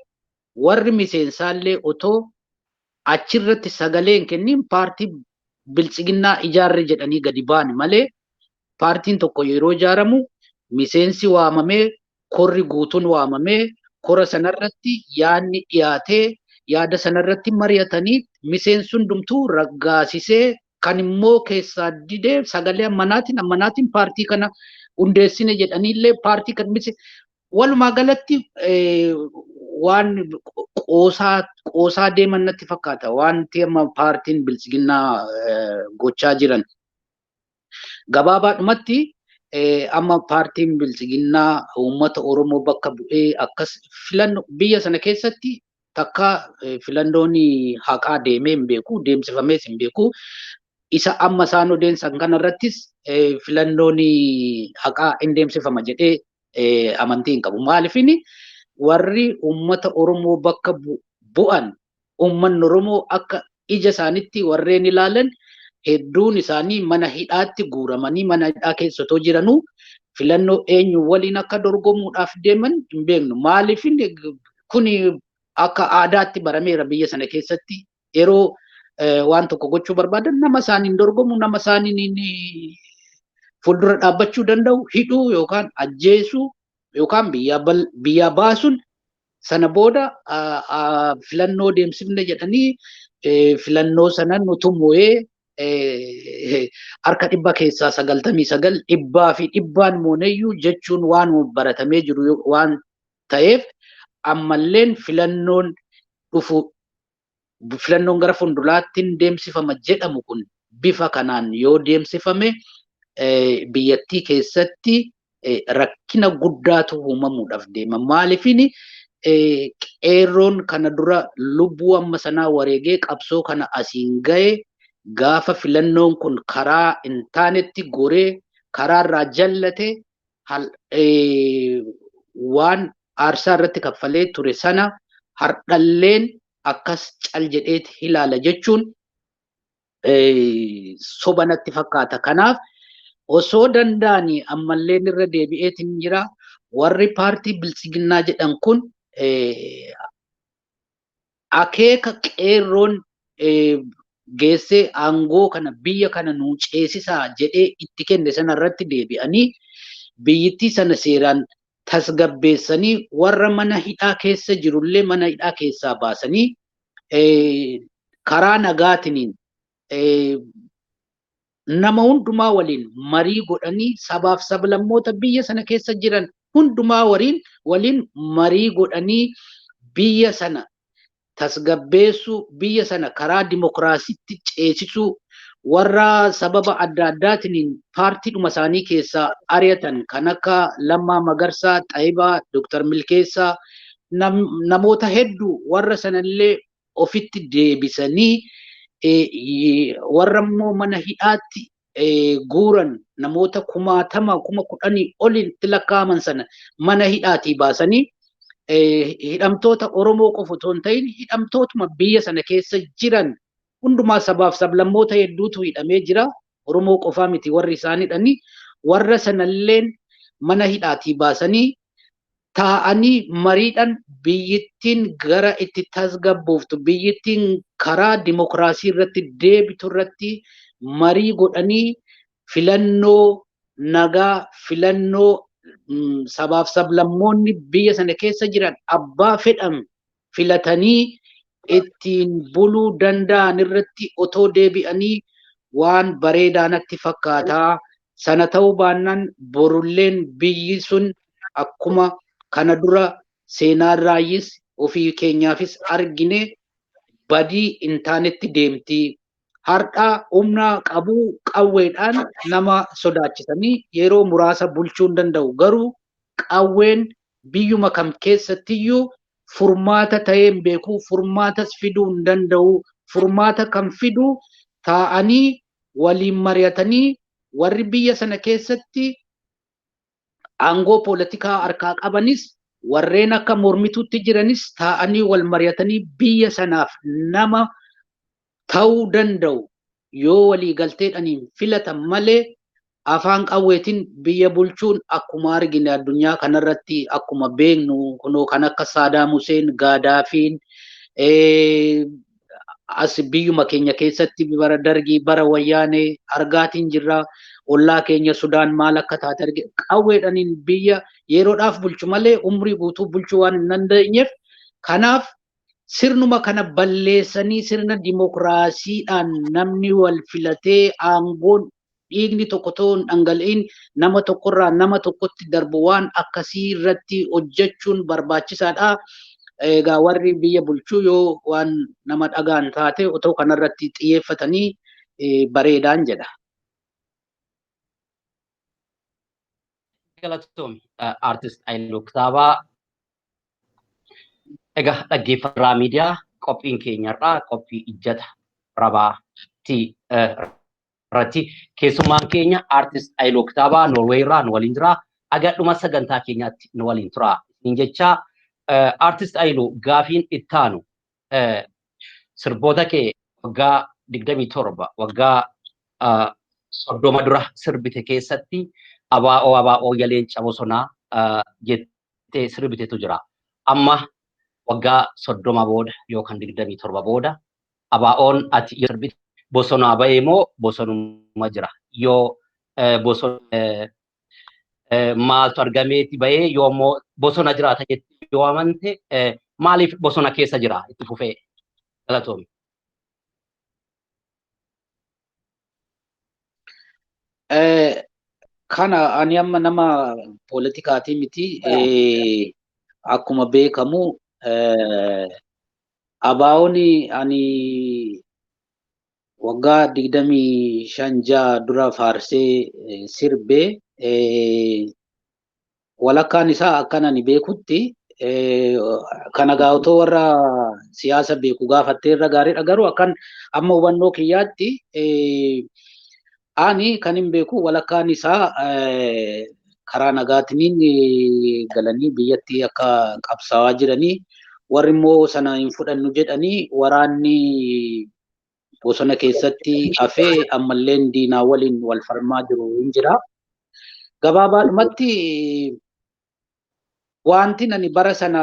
warri miseensaallee otoo achirratti sagalee hin kennin paartii bilchiginnaa ijaarre jedhanii gadi ba'an malee, paartiin tokko yeroo ijaaramu miseensi waamamee, korri guutuun waamamee, kora sanarratti yaadni dhiyaatee, yaada sanarratti mari'atanii, miseensi hundumtuu raggaasisee, kan immoo keessaa didee sagalee ammanaatiin paartii kana hundeessine jedhaniillee paartii kan mise. Walumaa galatti waan qoosaa deeman natti fakkaata wanti amma paartiin bilchiginnaa gochaa jiran. Gabaabaadhumatti amma paartiin bilchiginnaa uummata Oromoo bakka bu'ee akkas filannoo biyya sana keessatti takka filannoon haqaa deemee hin beeku, deemsifamees hin beeku. Isa amma isaan odeessan kanarrattis filannoon haqaa hin deemsifama jedhee amantii hin qabu. Maaliifini warri uummata Oromoo bakka bu'an uummanni Oromoo akka ija isaanitti warreen ilaalan hedduun isaanii mana hidhaatti guuramanii mana hidhaa keessa otoo jiranuu filannoo eenyu waliin akka dorgomuudhaaf deeman hin beeknu. Maaliif kuni akka aadaatti barameera biyya sana keessatti yeroo waan tokko gochuu barbaadan nama isaaniin dorgomu, nama isaaniin fuuldura dhaabbachuu danda'u hidhuu yookaan ajjeesuu yookaan biyyaa baasuun sana booda filannoo deemsifne jedhanii filannoo sana nutu mo'ee harka 99% dhibbaa fi dhibbaan mooneyyuu jechuun waan baratamee jiru waan ta'eef ammalleen filannoon dhufu filannoon gara fuulduraatti deemsifama jedhamu kun bifa kanaan yoo deemsifame biyyattii keessatti rakkina guddaatu uumamuudhaaf deema. Maaliifini qeerroon kana dura lubbuu amma sanaa wareegee qabsoo kana asiin gahe gaafa filannoon kun karaa hin taanetti goree karaarraa jallate waan aarsaa irratti kaffalee ture sana hardhalleen akkas cal jedheeti ilaala jechuun soba natti fakkaata. Kanaaf osoo danda'anii ammalleen irra deebi'eetiin jira. Warri paartii bilchiginnaa jedhan kun akeeka qeerroon geessee aangoo kana biyya kana nuu ceesisaa jedhee itti kenne sana irratti deebi'anii biyyittii sana seeraan tasgabbeessanii warra mana hidhaa keessa jirullee mana hidhaa keessaa baasanii karaa nagaatiniin nama hundumaa waliin marii godhanii sabaaf sablammoota biyya sana keessa jiran hundumaa waliin marii godhanii biyya sana tasgabbeessuu, biyya sana karaa dimokiraasiitti ceesisuu, warra sababa adda addaatiin paartiidhuma isaanii keessaa ari'atan kan akka Lammaa Magarsaa, Xayibaa, Dooktar Milkeessaa namoota hedduu warra sanallee ofitti deebisanii warra immoo mana hidhaatti guuran namoota kumaatama 10,000 olitti lakkaa'aman sana mana hidhaatii baasanii hidhamtoota Oromoo qofa otoo hin ta'in hidhamtootuma biyya sana keessa jiran hundumaa sabaaf sablammoota hedduutu hidhamee jira. Oromoo qofaa miti warri isaan hidhanii warra sanalleen mana hidhaatii baasanii taa'anii mariidhaan biyyittiin gara itti tasgabbooftu, biyyittiin karaa dimokiraasii irratti deebitu irratti marii godhanii filannoo nagaa, filannoo sabaaf sablammoonni biyya sana keessa jiran abbaa fedhan filatanii ittiin buluu danda'an irratti otoo deebi'anii waan bareedaa natti fakkaataa. Sana ta'uu baannaan borulleen biyyi sun akkuma kana dura seenaarraayyis ofii keenyaafis argine badii hin taanetti deemti. Har'a humna qabuu qawweedhaan nama sodaachisanii yeroo muraasa bulchuu hin danda'u. Garuu qawween biyyuma kam keessattiyyuu furmaata ta'ee hin beeku, furmaatas fiduu hin danda'u. Furmaata kan fidu taa'anii waliin mari'atanii warri biyya sana keessatti aangoo poolitikaa harkaa qabanis warreen akka mormituutti jiranis taa'anii wal mari'atanii biyya sanaaf nama ta'uu danda'u yoo walii galteedhaniin filatan malee afaan qawweetiin biyya bulchuun akkuma argine addunyaa kanarratti akkuma beeknu kunoo kan akka Saadaam Huseen, Gaadaafiin as biyyuma keenya keessatti bara dargii bara wayyaanee argaatiin jirra. Ollaa keenya Sudaan maal akka taate arge qawweedhaniin biyya yeroodhaaf bulchu malee umrii guutuu bulchuu waan hin dandeenyeef kanaaf sirnuma kana balleessanii sirna dimokiraasiidhaan namni wal filatee aangoon dhiigni tokko ta'uu hin dhangala'in nama tokkorraa nama tokkotti darbu waan akkasii irratti hojjechuun barbaachisaadha. Egaa warri biyya bulchuu yoo waan nama dhagaan taate otoo kanarratti xiyyeeffatanii bareedaan jedha. Galatoomi Artist Ayiluu Kitaabaa. Egaa dhaggeeffattoota miidiyaa, qophiin keenyarraa qophii ijjata rabaati irratti keessummaan keenya Artist Ayiluu Kitaabaa Noorweey irraa nu waliin jira. Aga dhuma sagantaa keenyaatti nu waliin tura. Isin jecha, Artist Ayiluu, gaafiin ittaanu sirboota kee waggaa 27, waggaa 30 dura sirbite keessatti "Abaa'oo abaa'oo yaa leenca bosonaa" jettee sirbitetu jira. Amma waggaa 30 booda yookaan 27 booda abaa'oon ati sirbite bosonaa ba'ee moo bosonuma jira? Yoo bosona maaltu argameeti ba'ee? Yoo immoo bosona jiraata jettee yoo amante, maaliif bosona keessa jira itti fufee? Galatoomi. Kana ani amma nama poolitikaatii miti. Akkuma beekamu abaa'oon ani waggaa 25 ja'a dura faarsee sirbee walakkaan isaa akkan ani beekutti, kana gaa'otoo warra siyaasa beeku gaafattee irra gaariidha. Garuu akkan amma hubannoo kiyyaatti, ani kan hin beeku, walakkaan isaa karaa nagaatiniin galanii biyyatti akka qabsaawaa jiranii, warri immoo sana hin fudhannu jedhanii waraanni bosona keessatti hafee ammalleen diinaa waliin wal falmaa jiru hin jira. Gabaabaadhumatti wanti ani bara sana,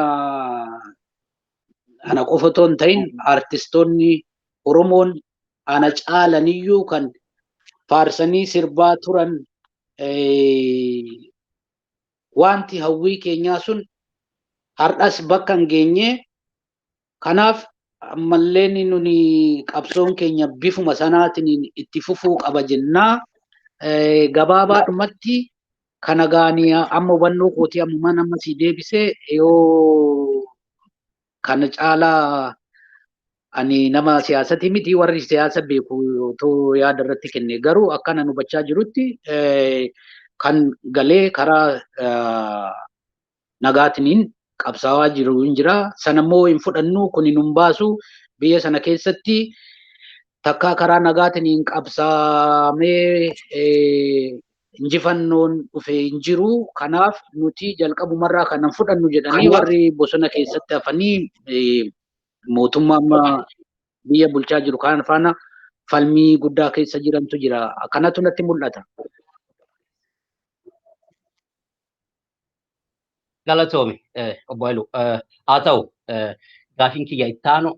ana qofa otoo hin ta'in artistoonni Oromoon ana caalaniyyuu kan faarsanii sirbaa turan, wanti hawwii keenyaa sun har'as bakka hin geenye. Kanaaf ammallee nuni qabsoon keenya bifuma sanaatiin itti fufuu qaba jennaa. Gabaabaadhumatti kana gaanii amma hubannoo kootii ammumaan amma sii deebisee, yoo kana caalaa ani nama siyaasatii miti, warri siyaasa beeku otoo yaada irratti kenne. Garuu akkana hubachaa jirutti kan galee karaa nagaatiniin qabsaawaa jiru hin jira. Sanammoo hin fudhannu, kun hin baasu, biyya sana keessatti takkaa karaa nagaatiniin qabsaamee injifannoon dhufe hin jiru. Kanaaf nuti jalqabumarraa kanan fudhannu jedhanii warri bosona keessatti hafanii mootummaa amma biyya bulchaa jiru kan faana falmii guddaa keessa jirantu jira. Kanatu natti mul'ata. Galatoomi, obbo Hayiluu. Haa ta'u, gaafiin kiyya ittaanu,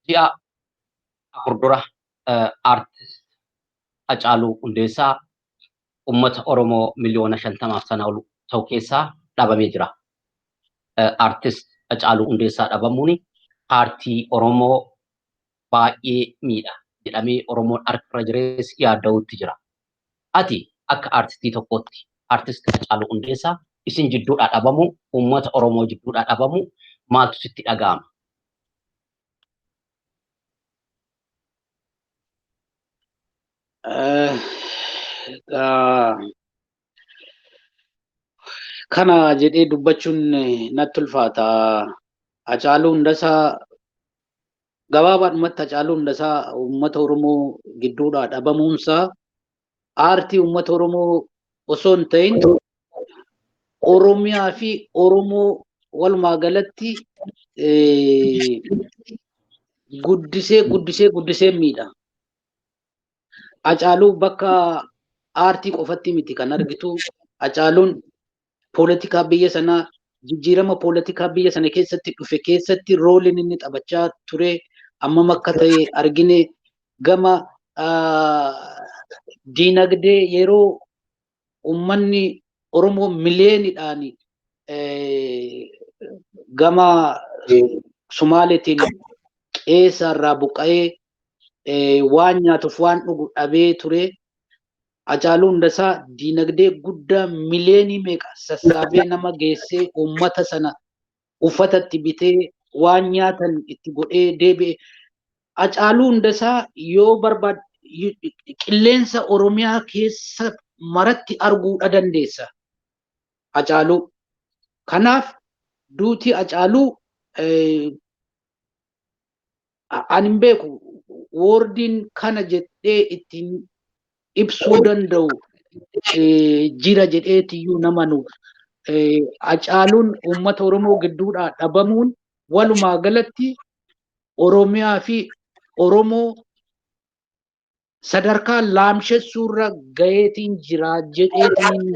ji'a 4 dura Artist Hacaaluu Hundeessaa uummata Oromoo miliyoona 50f sana ol ta'u keessaa dhabamee jira. Artist Hacaaluu Hundeessaa dhabamuun paartii Oromoo baay'ee miidha jedhamee Oromoon harka jirees yaadda'uutti jira. Ati akka artistii tokkootti Artist Hacaaluu Hundeessaa isin jidduudhaa dhabamu, uummata Oromoo jidduudhaa dhabamu, maaltu sitti dhaga'ama? Kana jedhee dubbachuun natti ulfaata. Hacaaluu Hundeessaa, gabaabaadhumatti Hacaaluu Hundeessaa uummata Oromoo gidduudhaa dhabamuunsaa aartii uummata Oromoo osoo hin ta'in Oromiyaa fi Oromoo walumaa galatti guddisee guddisee guddisee miidha. Hacaaluu bakka aartii qofatti miti kan argitu. Hacaaluun poolitikaa biyya sanaa, jijjiirama poolitikaa biyya sana keessatti dhufe keessatti rooliin inni taphachaa ture hammam akka ta'e argine. Gama diinagdee, yeroo uummanni Oromoo miliyoonidhaan gama Sumaaleetiin qeessa irraa buqqa'ee waan nyaatuuf waan dhugu dhabee ture. Hacaaluu Hundeessaa diinagdee guddaa miliyeenii meeqa sassaabee nama geessee uummata sana uffata itti bitee waan nyaatan itti godhee deebi'e. Hacaaluu Hundeessaa yoo barbaade qilleensa Oromiyaa keessa maratti arguudha dandeessa. Hacaaluu. Kanaaf duuti Hacaaluu ani hin beeku, wordiin kana jedhee ittiin ibsuu danda'u jira jedheetiyyuu nama nu. Hacaaluun uummata Oromoo gidduudhaa dhabamuun walumaa galatti Oromiyaa fi Oromoo sadarkaa laamshessuurra gaheetiin jira jedheetiin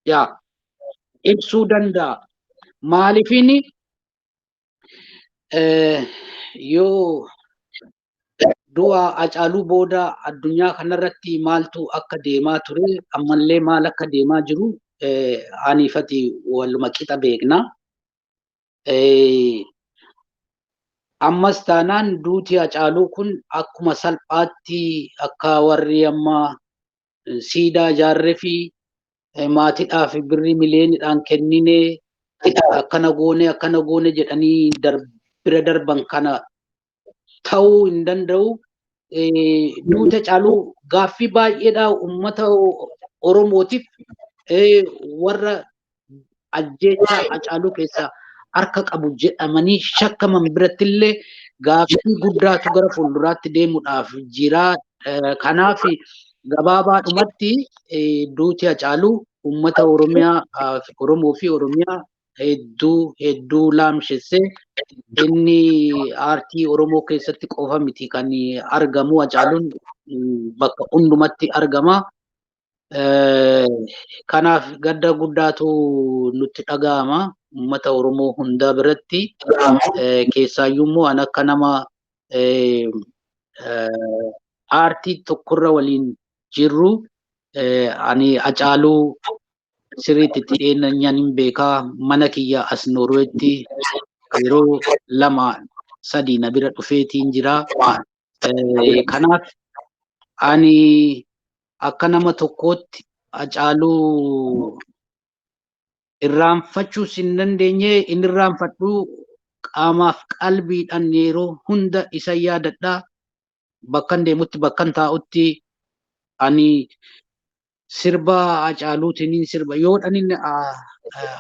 yaa ibsuu danda'a. Maaliifini yoo du'a Hacaaluu booda addunyaa kanarratti maaltu akka deemaa ture, ammallee maal akka deemaa jiru aniifati waluma qixa beekna. Ammas taanaan duuti Hacaaluu kun akkuma salphaatti akka warri amma siidaa ijaarree fi maatiidhaaf birrii miliyoonidhaan kenninee akkana goone akkana goone jedhanii bira darban kana ta'uu hin danda'u. Duuti Hacaaluu gaaffii baay'eedha uummata Oromootiif, warra ajjeechaa Hacaaluu keessaa harka qabu jedhamanii shakkaman birattillee gaaffii guddaatu gara fuulduraatti deemuudhaaf jira. Kanaaf gabaabaadhumatti duuti Hacaaluu uummata Oromiyaa, Oromoo fi Oromiyaa hedduu hedduu laamshessee. Inni aartii Oromoo keessatti qofa miti kan argamu, Hacaaluun bakka hundumatti argama. Kanaaf gadda guddaatu nutti dhaga'ama uummata Oromoo hunda biratti. Keessaayyuu immoo an akka nama aartii tokkorra waliin jirru, ani Hacaaluu sirriitti itti dhiyeenyaan hin beekaa. Mana kiyya as Noorweetti yeroo 2 3 na bira dhufeetiin jira. Kanaaf ani akka nama tokkootti Hacaaluu irraanfachuus hin dandeenye, inni irraanfadhu, qaamaaf qalbiidhaan yeroo hunda isa yaadadha. Bakkan deemutti, bakkan taa'utti ani sirba Hacaaluutiin sirba. Yoo dhanin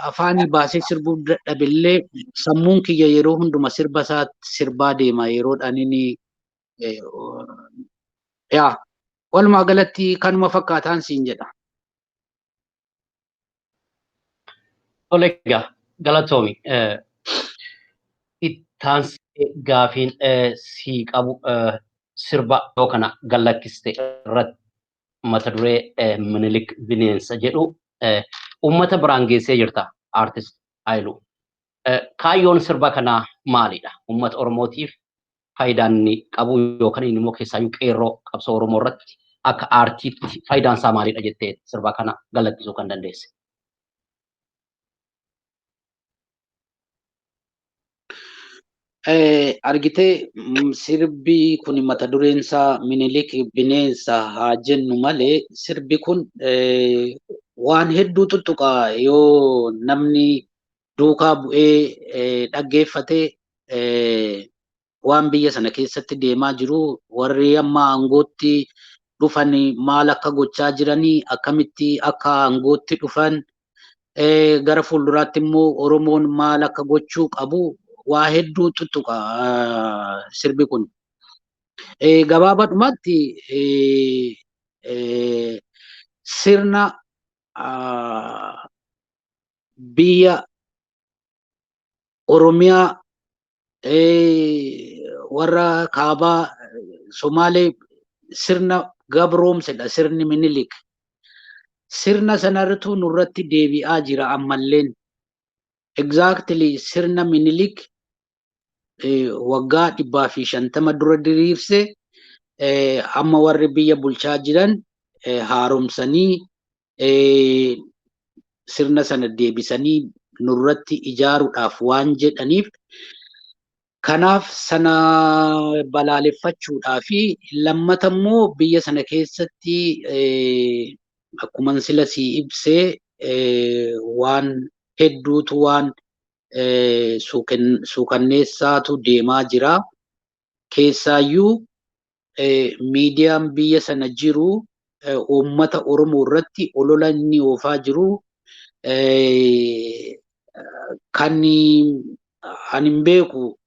afaanii baasee sirbuu dadhabillee, sammuun kiyya yeroo hunduma sirba isaa sirbaa deema yeroo dhanin. Yaa, walumaa galatti kanuma fakkaataan siin jedha. Tole egaa, galatoomi. Ittaansee gaafiin sii qabu sirba yoo kana gallakkiste irratti mata duree Minilik bineensa jedhu uummata biraan geessee jirta, aartist Haayiluu. Kaayyoon sirba kanaa maalidha? Uummata Oromootiif faayidaan inni qabu yookaan inni immoo keessaayyuu qeerroo qabsoo Oromoo irratti akka aartiitti faayidaan isaa maalidha jettee sirba kana gallakkisuu kan dandeesse? Argitee, sirbi kun mata dureen isaa Minilik bineensa haa jennu malee, sirbi kun waan hedduu tuttuqa. Yoo namni duukaa bu'ee dhaggeeffate, waan biyya sana keessatti deemaa jiru, warri amma aangootti dhufan maal akka gochaa jiranii, akkamitti akka aangootti dhufan, gara fuulduraatti immoo Oromoon maal akka gochuu qabu waa hedduu tuttuqa sirbi kun. Gabaabaadhumatti sirna biyya Oromiyaa, warra kaabaa, Somaalee sirna gabroomsedha sirni Minilik. Sirna sanarratti nurratti deebi'aa jira ammalleen. Exactly sirna Minilik waggaa 150 dura diriirse amma warri biyya bulchaa jiran haaromsanii sirna sana deebisanii nurratti ijaaruudhaaf waan jedhaniif. Kanaaf sana balaaleffachuudhaa fi lammata immoo biyya sana keessatti akkuma sila sii ibsee waan hedduutu waan suukanneessaatu deemaa jira. Keessaayyuu miidiyaan biyya sana jiru uummata Oromoo irratti olola inni oofaa jiru kan ani hin beeku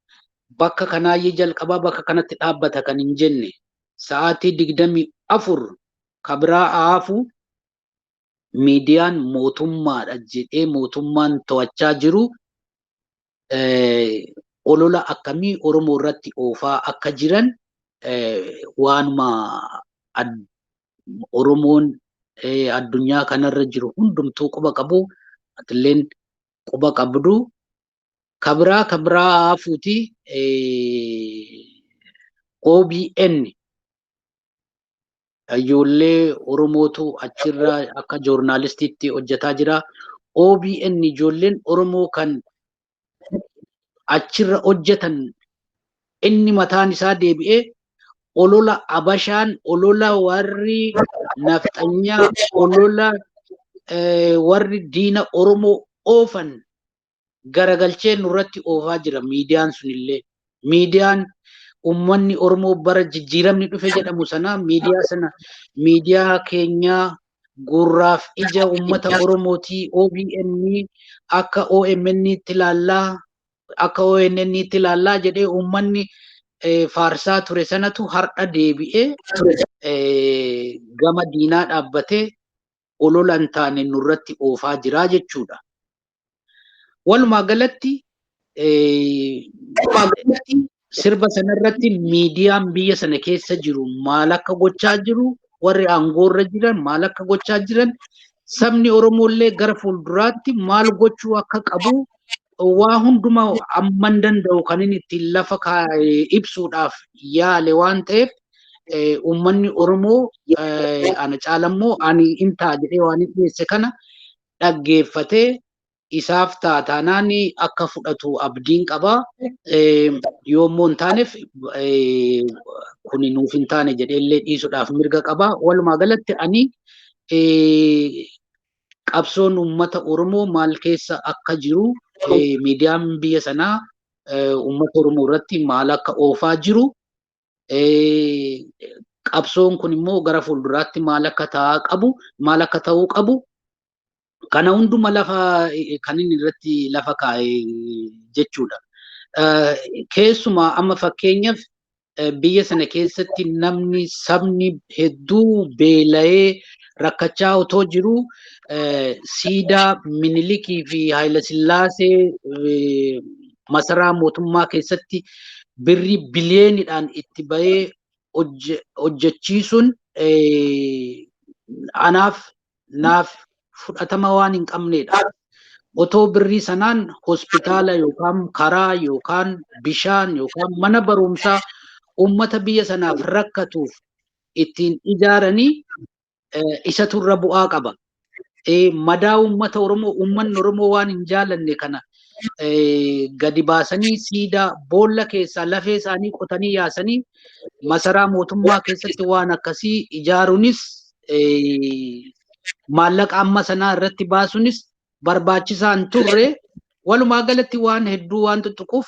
bakka kanaayyee jalqabaa bakka kanatti dhaabbata kan hin jenne sa'aatii 24 kabiraa haafu miidiyaan mootummaadha jedhee mootummaan to'achaa jiru olola akkamii Oromoo irratti oofaa akka jiran waanuma Oromoon addunyaa kanarra jiru hundumtuu quba qabu, atilleen quba qabdu. Kabiraa haafuuti OBN ijoollee Oromootu achirra akka joornaalistiitti hojjetaa jira. OBN ijoolleen Oromoo kan achirra hojjetan inni mataan isaa deebi'ee olola Abashaan, olola warri nafxanyaa, olola warri diina Oromoo oofan garagalchee nurratti oofaa jira miidiyaan sunillee. Miidiyaan uummanni Oromoo bara jijjiiramni dhufe jedhamu sana miidiyaa sana miidiyaa keenyaa gurraaf ija uummata Oromootii OBN akka OMN tti ilaallaa akka ONN tti ilaallaa jedhee uummanni faarsaa ture sanatu har'a deebi'ee gama diinaa dhaabbatee olola hin taane nurratti oofaa jira jechuudha. Walumaa galatti sirba sanarratti miidiyaan biyya sana keessa jiru maal akka gochaa jiru, warri aangoorra jiran maal akka gochaa jiran, sabni Oromoollee gara fuulduraatti maal gochuu akka qabu waa hundumaa amman danda'u kan inni ittiin lafa ibsuudhaaf yaale waan ta'eef uummanni Oromoo ana caalammoo ani hin ta'a jedhee waan hin dhiyeesse kana dhaggeeffatee isaaf taataanaan akka fudhatu abdiin qaba. Yoommoo hin taaneef kuni nuuf hin taane jedhee illee dhiisuudhaaf mirga qaba. Walumaa galatti ani qabsoon uummata Oromoo maal keessa akka jiru, miidiyaan biyya sanaa uummata Oromoo irratti maal akka oofaa jiru, qabsoon kun immoo gara fuulduraatti maal akka ta'aa qabu, maal akka ta'uu qabu kana hunduma lafa kan inni irratti lafa kaa'e jechuudha. Keessumaa amma fakkeenyaaf biyya sana keessatti namni sabni hedduu beela'ee rakkachaa otoo jiru siidaa Minilikii fi Haayilasillaasee masaraa mootummaa keessatti birrii biliyoonidhaan itti bahee hojjechiisuun anaaf naaf fudhatama waan hin qabnedha. Otoo birrii sanaan hospitaala yookaan karaa yookaan bishaan yookaan mana barumsaa uummata biyya sanaaf rakkatuuf ittiin ijaaranii isatu irra bu'aa qaba. Madaa uummata Oromoo, uummanni Oromoo waan hin jaalanne kana gadi baasanii siidaa boolla keessaa lafee isaanii qotanii yaasanii masaraa mootummaa keessatti waan akkasii ijaaruunis maallaqa amma sanaa irratti baasuunis barbaachisaa hin turre. Walumaa galatti waan hedduu waan tuttuquuf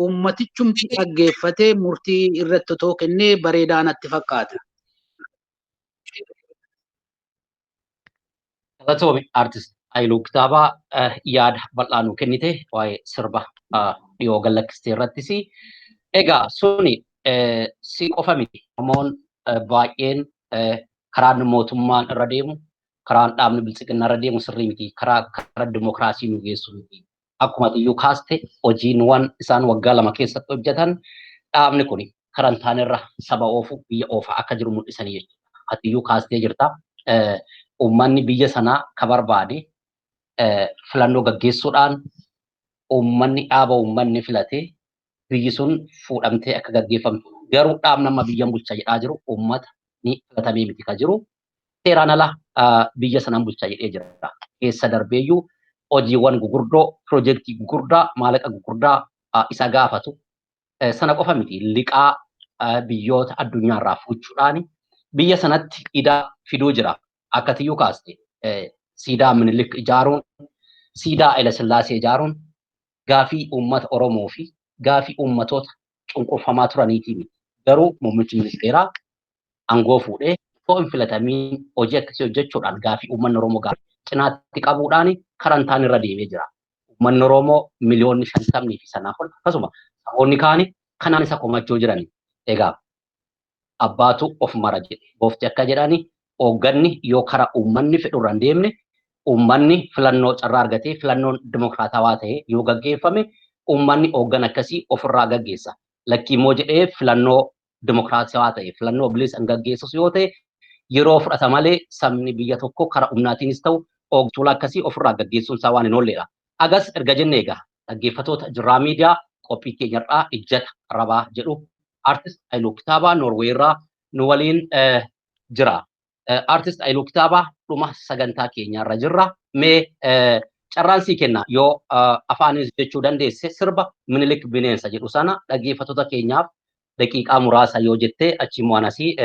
uummatichumti dhaggeeffatee murtii irratti otoo kennee bareedaa natti fakkaata. Galatoomi Artist Haayiluu Kitaabaa yaada bal'aa nuu kennite waa'ee sirba dhiyoo gallakkistee irrattis. Egaa suni si qofa miti. Oromoon baay'een karaan mootummaan irra deemu, karaan dhaabni biltsiginnaa irra deemu sirrii miti. Karaa dimokiraasii nu geessu miti. Akkuma iyyuu kaaste hojiiwwan isaan waggaa 2 keessatti hojjetan dhaabni kun karaa hin taane irra saba oofu biyya oofaa akka jiru mul'isanii jechuudha. Ati iyyuu kaastee jirta. Uummanni biyya sanaa ka barbaade filannoo gaggeessuudhaan uummanni dhaaba uummanni filatee biyyi sun fuudhamtee akka gaggeeffamtu. Garuu dhaabni amma biyyan bulchaa jedhaa jiru uummata ni filatamee miti ka jiru. Seeraan ala biyya sanaan bulchaa jedhee jira. Keessa darbeeyyuu hojiiwwan gugurdoo, piroojeektii gugurdaa, maallaqa gugurdaa isa gaafatu. Sana qofa miti, liqaa biyyoota addunyaarraa fuuchuudhaan biyya sanatti idaa fiduu jira. Akka tiyyuu kaaste siidaa Minilik ijaaruun, siidaa Haile Sillaasee ijaaruun gaafii uummata Oromoo fi gaafii uummatoota cunqurfamaa turaniitii miti. Garuu muummichi ministeeraa aangoo fuudhee osoo hin filatamiin hojii akkasii hojjechuudhaan gaafii uummanni Oromoo gaafii cinaatti qabuudhaan karantaan irra deemee jira. Uummanni Oromoo miliyoonni 50 fi sanaa ol, akkasuma saboonni kaani kanaan isa komachuu jirani. Egaa abbaatu of mara jedhe. Goofti akka jedhani, hoogganni yoo kara uummanni fedhu irra hin deemne, uummanni filannoo carraa argatee filannoon dimokiraatawaa ta'e yoo gaggeeffame, uummanni hooggan akkasii ofirraa gaggeessa. Lakkii immoo jedhee filannoo dimokiraatawaa ta'e, filannoo bilisa hin gaggeessus yoo ta'e, yeroo fudhata malee sabni biyya tokko kara humnaatiinis ta'u oogtuula akkasii ofirraa gaggeessuun isaa waan hin oolledha. Agas erga jennee, egaa dhaggeeffatoota Jirraa Miidiyaa, qophii keenyarraa ijjata rabaa jedhu Artist Haayiluu Kitaabaa Noorweerraa nu waliin jira. Artist Haayiluu Kitaabaa, dhuma sagantaa keenyaarra jirra. Mee carraan sii kenna, yoo afaanis jechuu dandeesse, sirba Minilik bineensa jedhu sana dhaggeeffattoota keenyaaf daqiiqaa muraasa yoo jettee, achi immoo anasii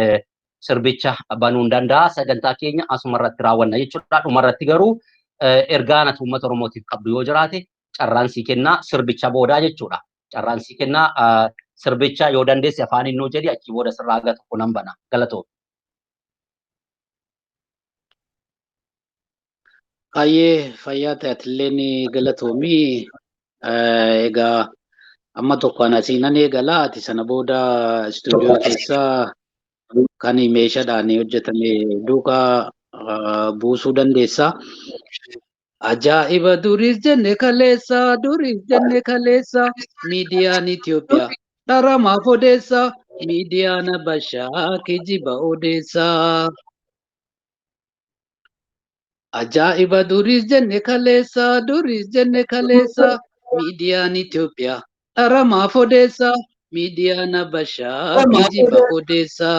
sirbicha banuu hin danda'a. Sagantaa keenya asuma irratti raawwanna jechuudha. Dhuma irratti garuu ergaa ati uummata Oromootiif qabdu yoo jiraate carraan sii kennaa, sirbicha boodaa jechuudha. Carraan sii kennaa, sirbicha yoo dandeesse afaaniin nuu jedhi, achii booda sirraa haga tokko nan bana. Galatoom. Baay'ee fayyaa ta'atillee, galatoomii. Egaa amma tokko ana asiinan eegala, ati sana booda istuudiyoo keessaa kan meeshaadhaan hojjetame duukaa buusuu dandeessa. Ajaa'iba, duris jenne kaleessa, duris jenne kaleessa, miidiyaan Itoophiyaa dharamaaf odeessa, miidiyaan Habashaa kijiba odeessa. Ajaa'iba, duris jenne kaleessa, duris jenne kaleessa, miidiyaan Itoophiyaa dharamaaf odeessa, miidiyaan Habashaa kijiba odeessa.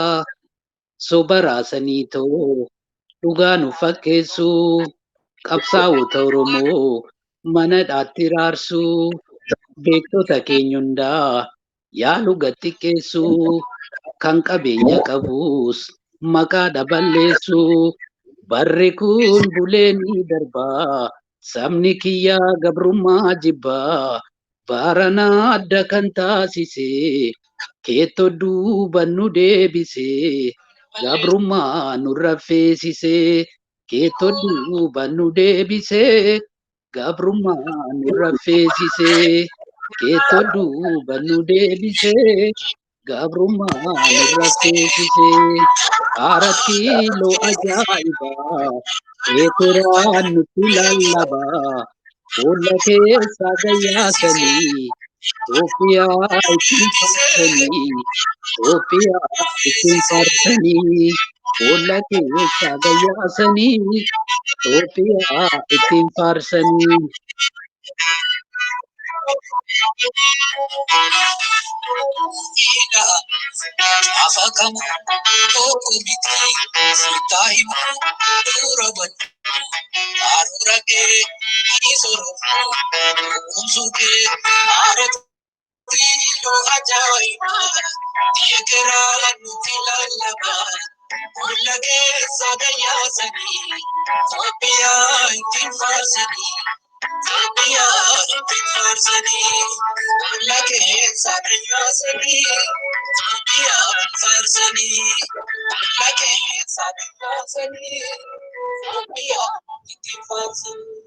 Soba raasanii ta'uu dhugaa nu fakkeessu, qabsaa'ota Oromoo mana dhaatti raarsu, beektota keenya hundaa yaalu gad xiqqeessu, kan qabeenya qabus maqaa dhaballeessu. Barri kun bulee ni darbaa, sabni kiyyaa gabrummaa jibbaa. Baranaa adda kan taasise keettoo duuba nu deebise, gabrummaa nurra feesise. Keettoo duuba nu deebise, gabrummaa nurra feesise. Keettoo duuba nu deebise, gabrummaa nurra feesise. Arat Kiiloo ajaa'ibaa, eekeraan nutti lallabaa, boolla keessaa gayyaasanii Itoophiyaa ittiin faarsanii, Itoophiyaa ittiin faarsanii, boolla keessaa gayyaasanii Itoophiyaa ittiin faarsanii. Afakamu tokko miti sittaa himu dura baddu karoora kee isorofu kumsuu kee Arat Kiiloo ajaa'iba, ekeraa nutti lallaba, boolla keessa gayyaasanii Itoophiyaa ittiin faarsanii, Itoophiyaa ittiin faarsanii, boolla keessa gayyaasanii Itoophiyaa ittiin faarsanii, boolla keessa gayyaasanii Itoophiyaa ittiin faarsanii.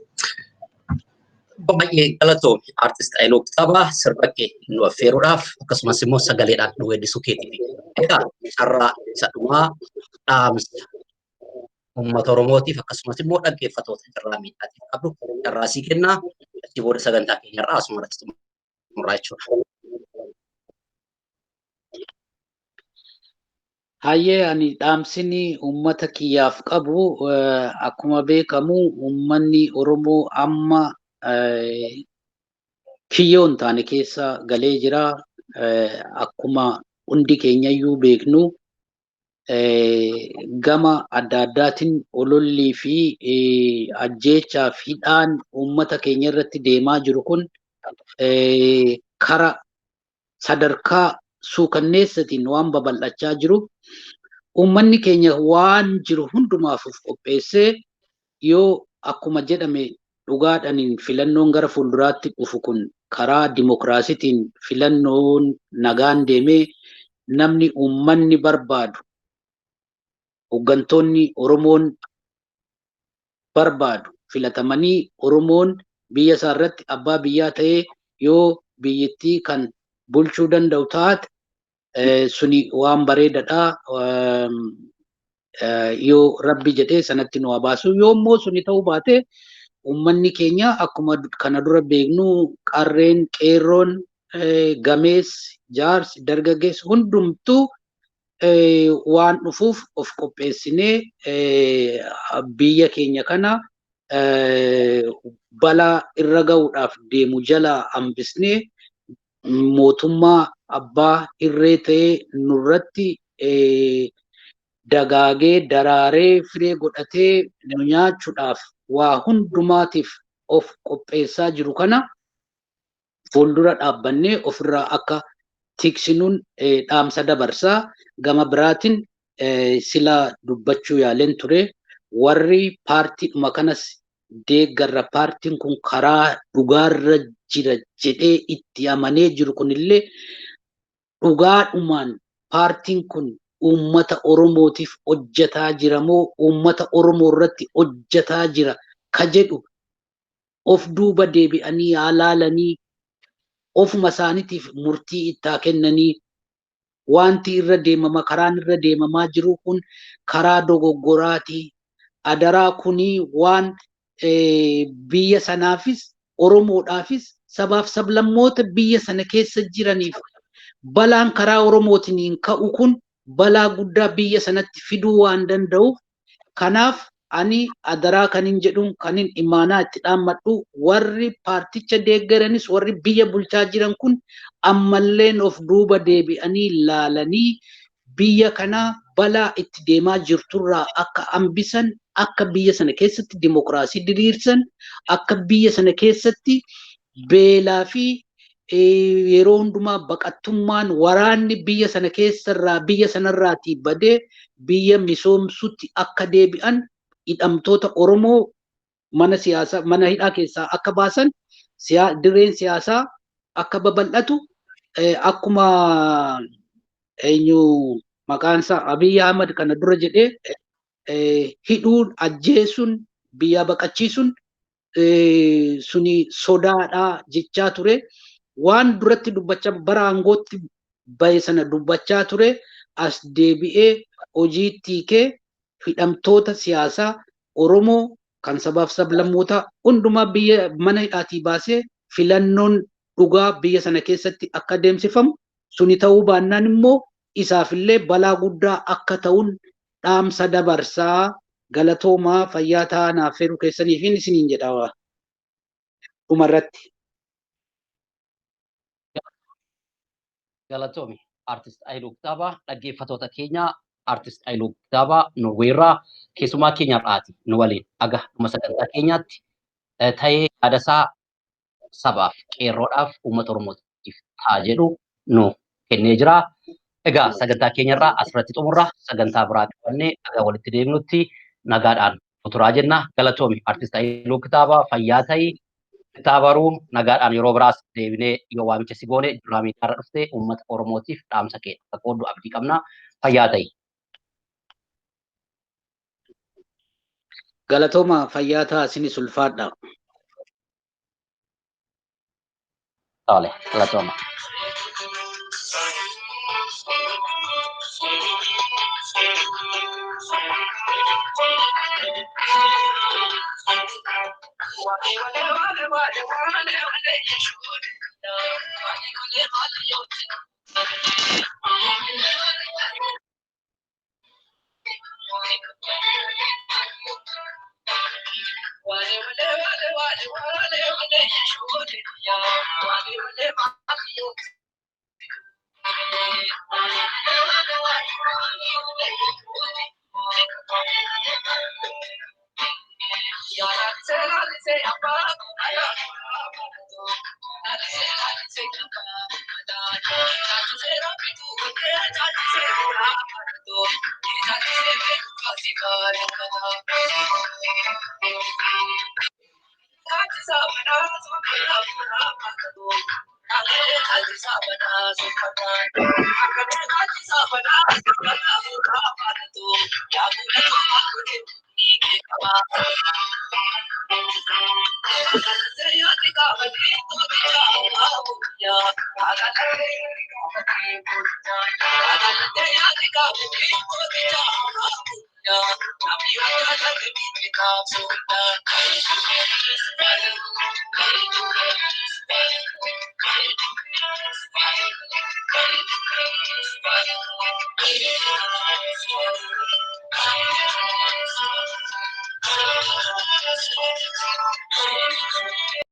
Baay'ee galatoomi, Artist Haayiluu Kitaabaa, sirba kee nu affeeruudhaaf akkasumas immoo sagaleedhaan nu weellisuu keetiif. Egaa carraa isa dhumaa, dhaamsa uummata Oromootiif akkasumas immoo dhaggeeffattoota Jirraa Miidiyaatiif qabdu carraa sii kennaa, achii booda sagantaa keenyarraa asuma irratti xumurraa jechuudha. Hayyee, ani dhaamsini uummata kiyyaaf qabu, akkuma beekamu uummanni Oromoo amma kiyyoo hin taane keessa galee jira. Akkuma hundi keenyayyuu beeknu, gama adda addaatiin olollii fi ajjeechaa fi hidhaan uummata keenya irratti deemaa jiru kun kara sadarkaa suukanneessatiin waan babal'achaa jiruuf uummanni keenya waan jiru hundumaaf of qopheessee yoo akkuma jedhame dhugaadhaniin filannoon gara fuulduraatti dhufu kun karaa dimokiraasiitiin filannoon nagaan deemee namni uummanni barbaadu hooggantoonni Oromoon barbaadu filatamanii Oromoon biyya isaa irratti abbaa biyyaa ta'ee yoo biyyattii kan bulchuu danda'u taate suni waan bareedaadha. Yoo rabbi jedhee sanatti nu haa baasu. Yoo immoo suni ta'uu baate uummanni keenya akkuma kana dura beeknu qarreen, qeerroon, gameessi, jaarsi, dargaggeessi hundumtuu waan dhufuuf of qopheessinee biyya keenya kana balaa irra ga'uudhaaf deemu jalaa hambisnee mootummaa abbaa irree ta'ee nurratti dagaagee daraaree firee godhatee nu nyaachuudhaaf waa hundumaatiif of qopheessaa jiru kana fuuldura dhaabbannee ofirraa akka tiksinuun dhaamsa dabarsaa. Gama biraatiin sila dubbachuu yaaleen ture warri paartiidhuma kanas deeggarra paartiin kun karaa dhugaarra jira jedhee itti amanee jiru kunillee dhugaadhumaan paartiin kun uummata Oromootiif hojjetaa jira moo uummata Oromoo irratti hojjetaa jira ka jedhu of duuba deebi'anii haa laalanii ofuma isaaniitiif murtii ittaa kennanii wanti irra deemama karaan irra deemamaa jiru kun karaa dogoggoraati. Adaraa kunii waan biyya sanaafis Oromoodhaafis sabaaf sablammoota biyya sana keessa jiraniif balaan karaa Oromootiin ka'u kun balaa guddaa biyya sanatti fiduu waan danda'uuf kanaaf ani adaraa kanin jedhuun kanin imaanaa itti dhaammadhu warri paarticha deeggaranis warri biyya bulchaa jiran kun ammalleen of duuba deebi'anii laalanii biyya kana balaa itti deemaa jirturraa akka hambisan akka biyya sana keessatti dimokiraasii diriirsan akka biyya sana keessatti beelaa fi yeroo hundumaa baqattummaan waraanni biyya sana keessarraa biyya sanarraatii badee biyya misoomsutti akka deebi'an hidhamtoota Oromoo mana siyaasaa mana hidhaa keessaa akka baasan dirreen siyaasaa akka babal'atu akkuma eenyu maqaan isaa Abiy Ahmad kana dura jedhee hidhuun ajjeesuun biyya baqachiisuun suni sodaadhaa jechaa ture. Waan duratti dubbachaa bara aangootti bahe sana dubbachaa ture as deebi'ee hojiitti hiikee hidhamtoota siyaasaa Oromoo kan sabaaf sablammoota hundumaa biyya mana hidhaatii baasee filannoon dhugaa biyya sana keessatti akka adeemsifamu suni ta'uu baannaan immoo isaafillee balaa guddaa akka ta'uun dhaamsa dabarsaa galatoomaa fayyaa ta'aa naaf feeruu keessaniifin isiniin jedha dhumarratti. Galatoomi Artist Haayiluu Kitaabaa dhaggeeffattoota keenya Artist Haayiluu Kitaabaa Norweerraa keessumaa keenya irraati nu waliin aga dhuma sagantaa keenyaatti ta'ee yaadasaa sabaaf qeerroodhaaf uummata Oromootiif ta'a jedhu nu kennee jira. Egaa sagantaa keenyarraa asirratti xumurra sagantaa biraa qabannee aga walitti deemnutti nagaadhaan turaa jenna. Galatoomi Artist Haayiluu Kitaabaa fayyaa ta'ii kitaabaruu nagaadhaan yeroo biraas deebinee yoo waamicha si goone duraa miidiyaarra dhuftee uummata Oromootiif dhaamsa kee akka qooddu abdii qabna. Fayyaa ta'ii. Galatooma fayyaa ta'aa isinis ulfaadha. Tole, galatooma.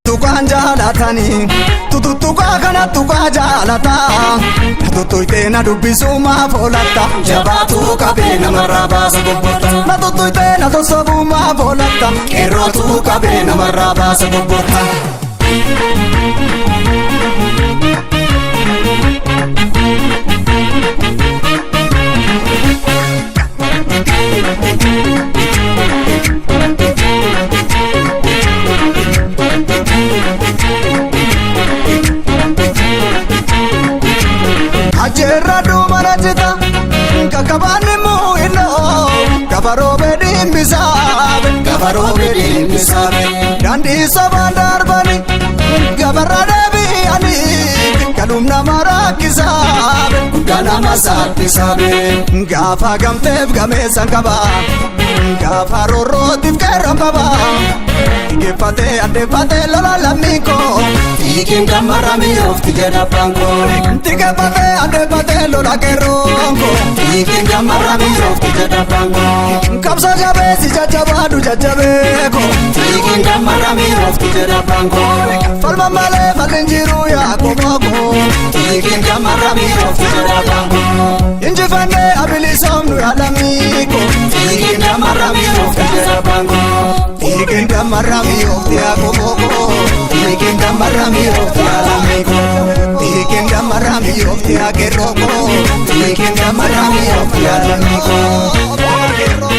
Tuqaan jaalatanii tututtuqaa kana tuqaa jaalataa tuttuqee na dubbisuu maaf oolatta Jabaatu qabee namarraa baasa gobborta. Na tuttuqee na sossobuu maaf oolatta Qeerrootu qabee namarraa baasa gobborta. Ajeerra duumana jita kakkabaanni muu'inoo gafaroo bedhiin bisaabe Gafaroo bedhiin bisaabe. Daandii sobaan darbani gafarra deebi'anii galum nama rakkisaabe Guddaa nama saaphisaabe. Gaafa gamteef gameessan qaba gaafa roorrootiif qeerroon qaba Dhiggeeffatee addeeffatee lola lammii koo Fiigeen gammaramee oofti jedha abbaan koo. Dhiggeeffatee addeeffatee lola qeerroon koo Fiigeen gammaramee oofti jedha abbaan koo. Qabsoo jabeessi jajjabaadhu jajjabeeko Fiigeen gammaramee oofti jedha abbaan koo. Falma malee falli hin jiru yaa qomoo Fiigeen gammaramee oofti jedha abbaan koo. Injifannee abilisoomnu yaa lammii koo Fiigeen gammaramee oofti jedha abbaan koo. Fiigeen gammaramee oofti yaa qomoo Fiigeen gammaramee oofti yaa lammii koo. Fiigeen gammaramee oofti yaa qeerroo koo Fiigeen gammaramee oofti yaa lammii koo.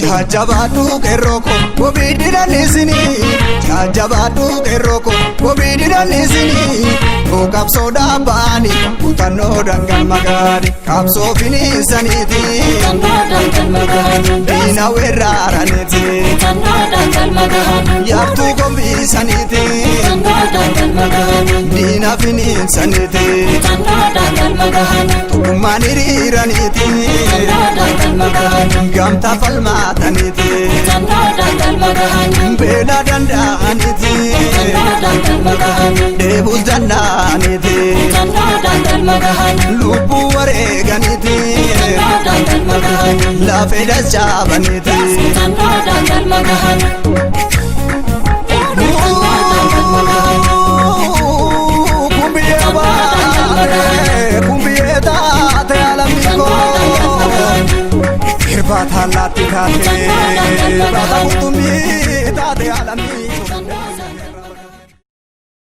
Jajjabaadhu qeerroo koo wabii didaniisinii jajjabaadhu qeerroo koo wabii didaniisinii nuu qabsoodhaa ba'anii kutannoo dangal magaali qabsoo finiisaniiti diina weerraaraniiti yaabtuu gombiisaniiti diina finiinsaniiti tokkummaan hiriiraniiti gamtaa falmaataniiti beela danda'aniiti dheebuus danda'aniiti lubbuu wareeganiiti lafee dachaabaniiti. Kumbiyyee baate kumbiyyee taate alamikoo. Irbaata allaatti taate baata qurxummii taate alamii.